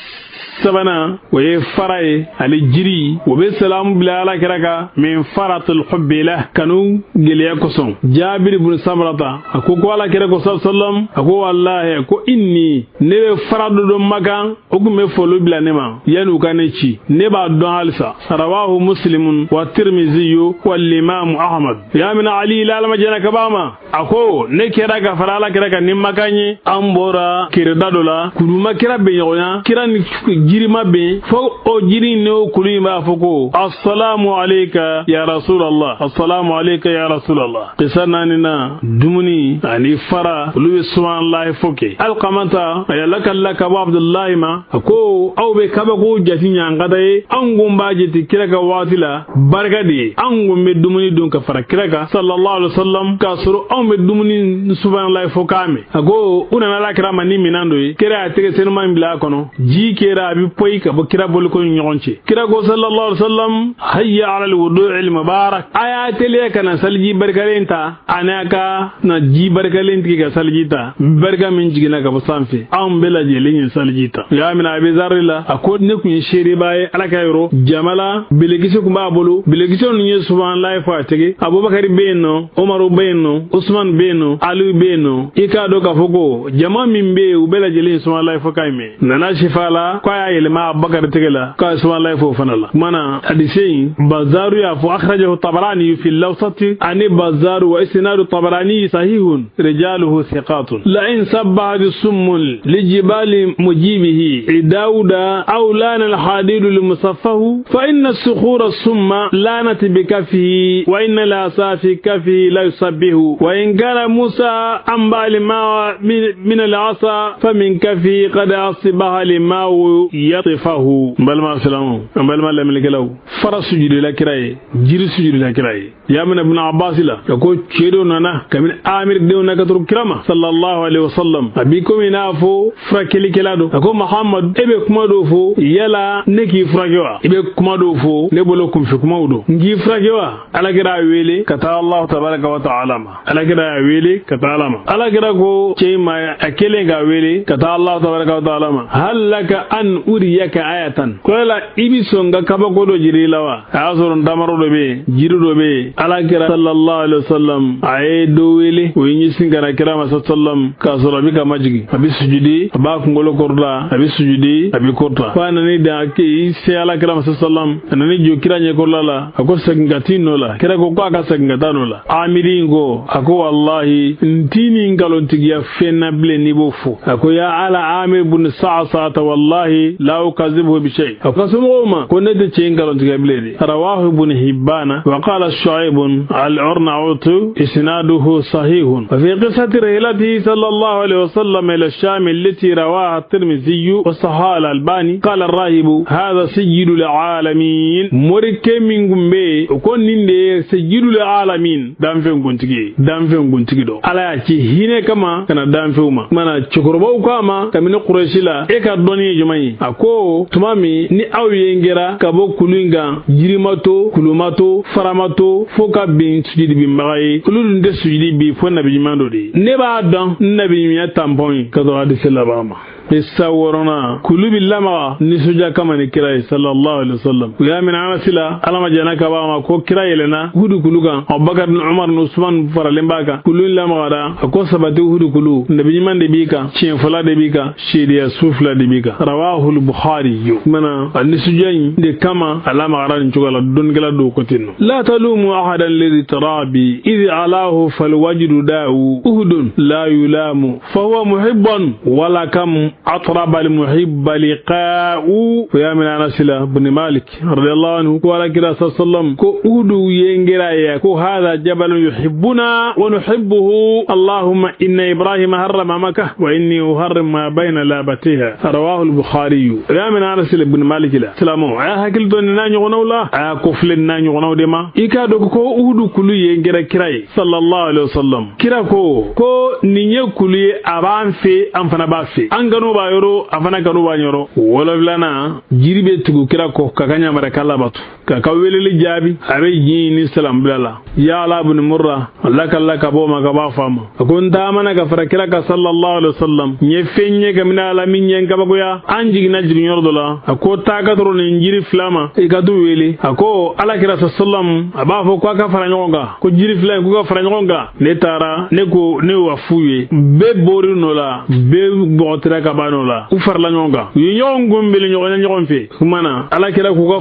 sabanan o ye fara ye ani jiri, o bɛ salamu bila ala kira kan min faratul hubbi lah, kanu gɛlɛya kosɔn. Jabir ibn Samrata a ko ko ala kira ko sallam, a ko wallahi ko inni ne bɛ fara dɔ dɔn Makan, o tun bɛ foli bila ne ma yanni u ka ne ci, ne b'a dɔn halisa. Rawahu Muslimun wa Tirmizi wal Imam Ahmad. Ya min Ali la alama jɛnɛ kaba ma, a ko ne kɛra ka fara ala kira kan ni Makan ye, an bɔra kereda dɔ la, kuluma kira bɛ ɲɔgɔnya, kira ni jirima bɛ fo o jiri n'o kulu in b'a fɔ ko assalamu alayka ya rasulallah, assalamu alayka ya rasulallah. Kisa naaninan, dumuni ani fara, olu bɛ subhanallahi fo kɛ. Alqamata a y'a lakali ka bɔ Abdullahi ma, a ko aw bɛ kabako jate ɲankata ye, anw kun b'a jate kira ka waati la barika de ye, anw kun bɛ dumuni dun ka fara kira kan sallallahu alaihi wa sallam, k'a sɔrɔ anw bɛ dumuni subhanallahi fo k'a mɛn. A ko u nana ala kira ma ni minɛn dɔ ye, kira y'a tɛgɛ senuman in bila a kɔnɔ, ji kɛra a bɛ poyi ka bɔ kira boliko ni ɲɔgɔn cɛ. Kira ko sallallahu alaihi wa sallam, hayya ala alwudu'i almubarak, a y'a teliya ka na saliji barikalen ta, ani a ka na ji barikalen tigɛ ka saliji ta, barika min jiginna ka bɔ sanfɛ, anw bɛɛ lajɛlen ye saliji ta. U y'a minɛ a bɛ zari la, a ko ne kun ye seereba ye ala ka yɔrɔ jama la, belekisɛ kun b'a bolo, belekisɛ ninnu ye subhanallahi fɔ a tɛgɛ. Abubakari bɛ yen nɔ, Umaru bɛ yen nɔ, Usman bɛ yen nɔ, Aliyu bɛ yen nɔ. I k'a dɔn k'a fɔ ko jama min bɛ yen, u bɛɛ lajɛlen ye subhanallahi fɔ k'a mɛn. Nana sifa la k'a y'a yɛlɛma Abubakari tɛgɛ la k'a ye subhanallahi fɔ o fana la. Kumana hadise in Bazaru y'a fɔ akhrajahu Tabarani fi al-Awsat ani Bazaru wa isnadu Tabarani sahihun rijaluhu thiqatun. La in sabbaha bisummun lijibali mujibihi Dawuda aw lana al-hadidu limusaffahu fa inna as-sukhura summa lanat bikafihi wa inna al-asa fi kafihi la yusabbihu wa in kana Musa anba lima min al-asa fa min kafihi qad asibaha lima yatifahu. N balima silamɛw, n balima lamɛnnikɛlaw, fara sujudila kira ye, jiri sujudila kira ye. Ya minɛ Ibn Abbas la, a ko cɛ dɔ nana kabini Amir denw na ka turu kira ma sallallahu alaihi wasallam, a b'i komi n'a fɔ furakɛlikɛla don. A ko Muhammad, e bɛ kuma dɔw fɔ, yala ne k'i furakɛ wa? I bɛ kuma dɔw fɔ ne bolo kunfɛ kumaw don, n k'i furakɛ wa? Ala kira y'a wele ka taa Allahu tabaraka wa ta'ala ma. Ala kira y'a wele ka taa Ala ma. Ala kira ko cɛ in ma, a kɛlen k'a wele ka taa Allahu tabaraka wa ta'ala ma, hal laka an uriyaka ayatan, ko yala i bi sɔn ka kabako dɔ jira i la wa? A y'a sɔrɔ ntamaro dɔ bɛ yen, jiri dɔ bɛ yen. Ala kira sallallahu alaihi wasallam a ye dɔ wele, o ye ɲɛsin ka na kira ma sallam, k'a sɔrɔ a bɛ ka majigin, a bɛ sujudi, a b'a kunkolo kɔrɔta, a bɛ sujudi, a bɛ kɔrɔta. F'a nana dan k'i se ala kira ma sallam, a nana jɔ kira ɲɛkɔrɔla la, a ko segin ka t'i nɔ la. Kira ko k'a ka segin ka taa nɔ la. Amiri in ko, a ko wallahi n t'i ni nkalontigiya fɛn na bilen n'i b'o fɔ. A ko ya ala Amir bun Sa'sata, wallahi Wallahi la ukazibuhu bi shay. A ko somɔgɔw ma ko ne tɛ cɛ in nkalon tigɛ bilen de. Rawahu ibn Hibbana wa qala Shu'aib al-Arnaut isnaduhu sahihun. Wa fi qissati rihlatihi sallallahu alayhi wa sallam ila ash-Sham allati rawaha at-Tirmidhi wa sahaha al-Albani qala ar-rahibu hadha sayyidul alamin. Morikɛ min kun bɛ yen o ko nin de ye sayyidul alamin, danfɛn kuntigi ye, danfɛn kuntigi dɔ. Ala y'a ci hinɛ kama ka na danfɛnw ma. Mana cɛkɔrɔbaw ko a ma kabini Kurɛsi la, e ka dɔnni ye jumɛn ye? A ko tuma min ni aw ye n kɛra ka bɔ kulu in kan, jirima to, kuluma to, farama to, fo ka bin sujudibinbaga ye, olu dun tɛ sujudi bi fo nabi ɲuman dɔ de ye. Ne b'a dɔn n nabi ɲuman tanpɔn ye ka sɔrɔ hadisi laban ma. Isa wɔɔrɔnan, kulu bi lamaga nisɔndiya kama ni kira ye sallallahu alaihi wasallam. U y'a minɛ Anasi la, Ala ma jɛnna ka b'a ma, ko kira yɛlɛnna Hudu kulu kan, Abubakar ni Umar ni Usman faralen b'a kan. Kulu in lamagara, a ko sabati Hudu kulu, nabi ɲuman de b'i kan, tiɲɛfɔla de b'i kan, seereya su fila de b'i kan. Rawahul Bukhari. Yo mana a nisɔndiya in de kama a lamagara nin cogo la, dɔnnikɛla dɔw ko ten nɔ. La talumu ahadan lidi tarabi idh alahu falwajidu da'u uhudun la yulamu fahuwa muhibbun wala kam atraba almuhibba liqa'u. Ya min Anas ibn Malik radiyallahu anhu ko ala kira sallam ko uhudu yengera ya ko hadha jabalun yuhibbuna wa nuhibbuhu allahumma inna ibrahima harrama makkah wa inni uharrim ma bayna labatiha. Rawahu al-Bukhari. Ya min Anas ibn Malik la salamu ya hakil don na ɲɔgɔnnaw la, a ko filɛ na ɲɔgɔnnaw de ma. I ka dɔn ko uhudu kulu yengera kira ye sallallahu alaihi wasallam. Kira ko ko nin ye kulu ye, a b'an fɛ, an fana b'a fɛ, an kanu b'a yɔrɔ, a fana kanu b'a yɔrɔ. Wolonfilanan, jiri bɛ tugu kira kɔ ka ka ɲamara labatu ka ka weleli jaabi, a bɛ ɲin ni salam bila la. Ya Ala ibn Murra, Allah ka Allah ka bɔ ma ka b'a fa ma, a ko n taamana ka fara kira ka sallallahu alaihi wasallam, n ye fɛn ye kabini Ala min ye n kabakoya. An jiginna jiginyɔrɔ dɔ la, a ko taa ka tɔrɔ nin jiri fila ma, i ka t'u wele. A ko Ala kira sallam a b'a fɔ k'a ka fara ɲɔgɔn kan, ko jiri fila in k'u ka fara ɲɔgɔn kan. Ne taara, ne ko ne y'o f'u ye, bɛɛ bɔr'i nɔ la, bɛɛ bɔgɔtira ka ban nɔ la, u farala ɲɔgɔn kan, u ye ɲɔgɔn kunbɛn ɲɔgɔn ɲɛ ɲɔgɔn fɛ. Kuma na Ala kira k'u ka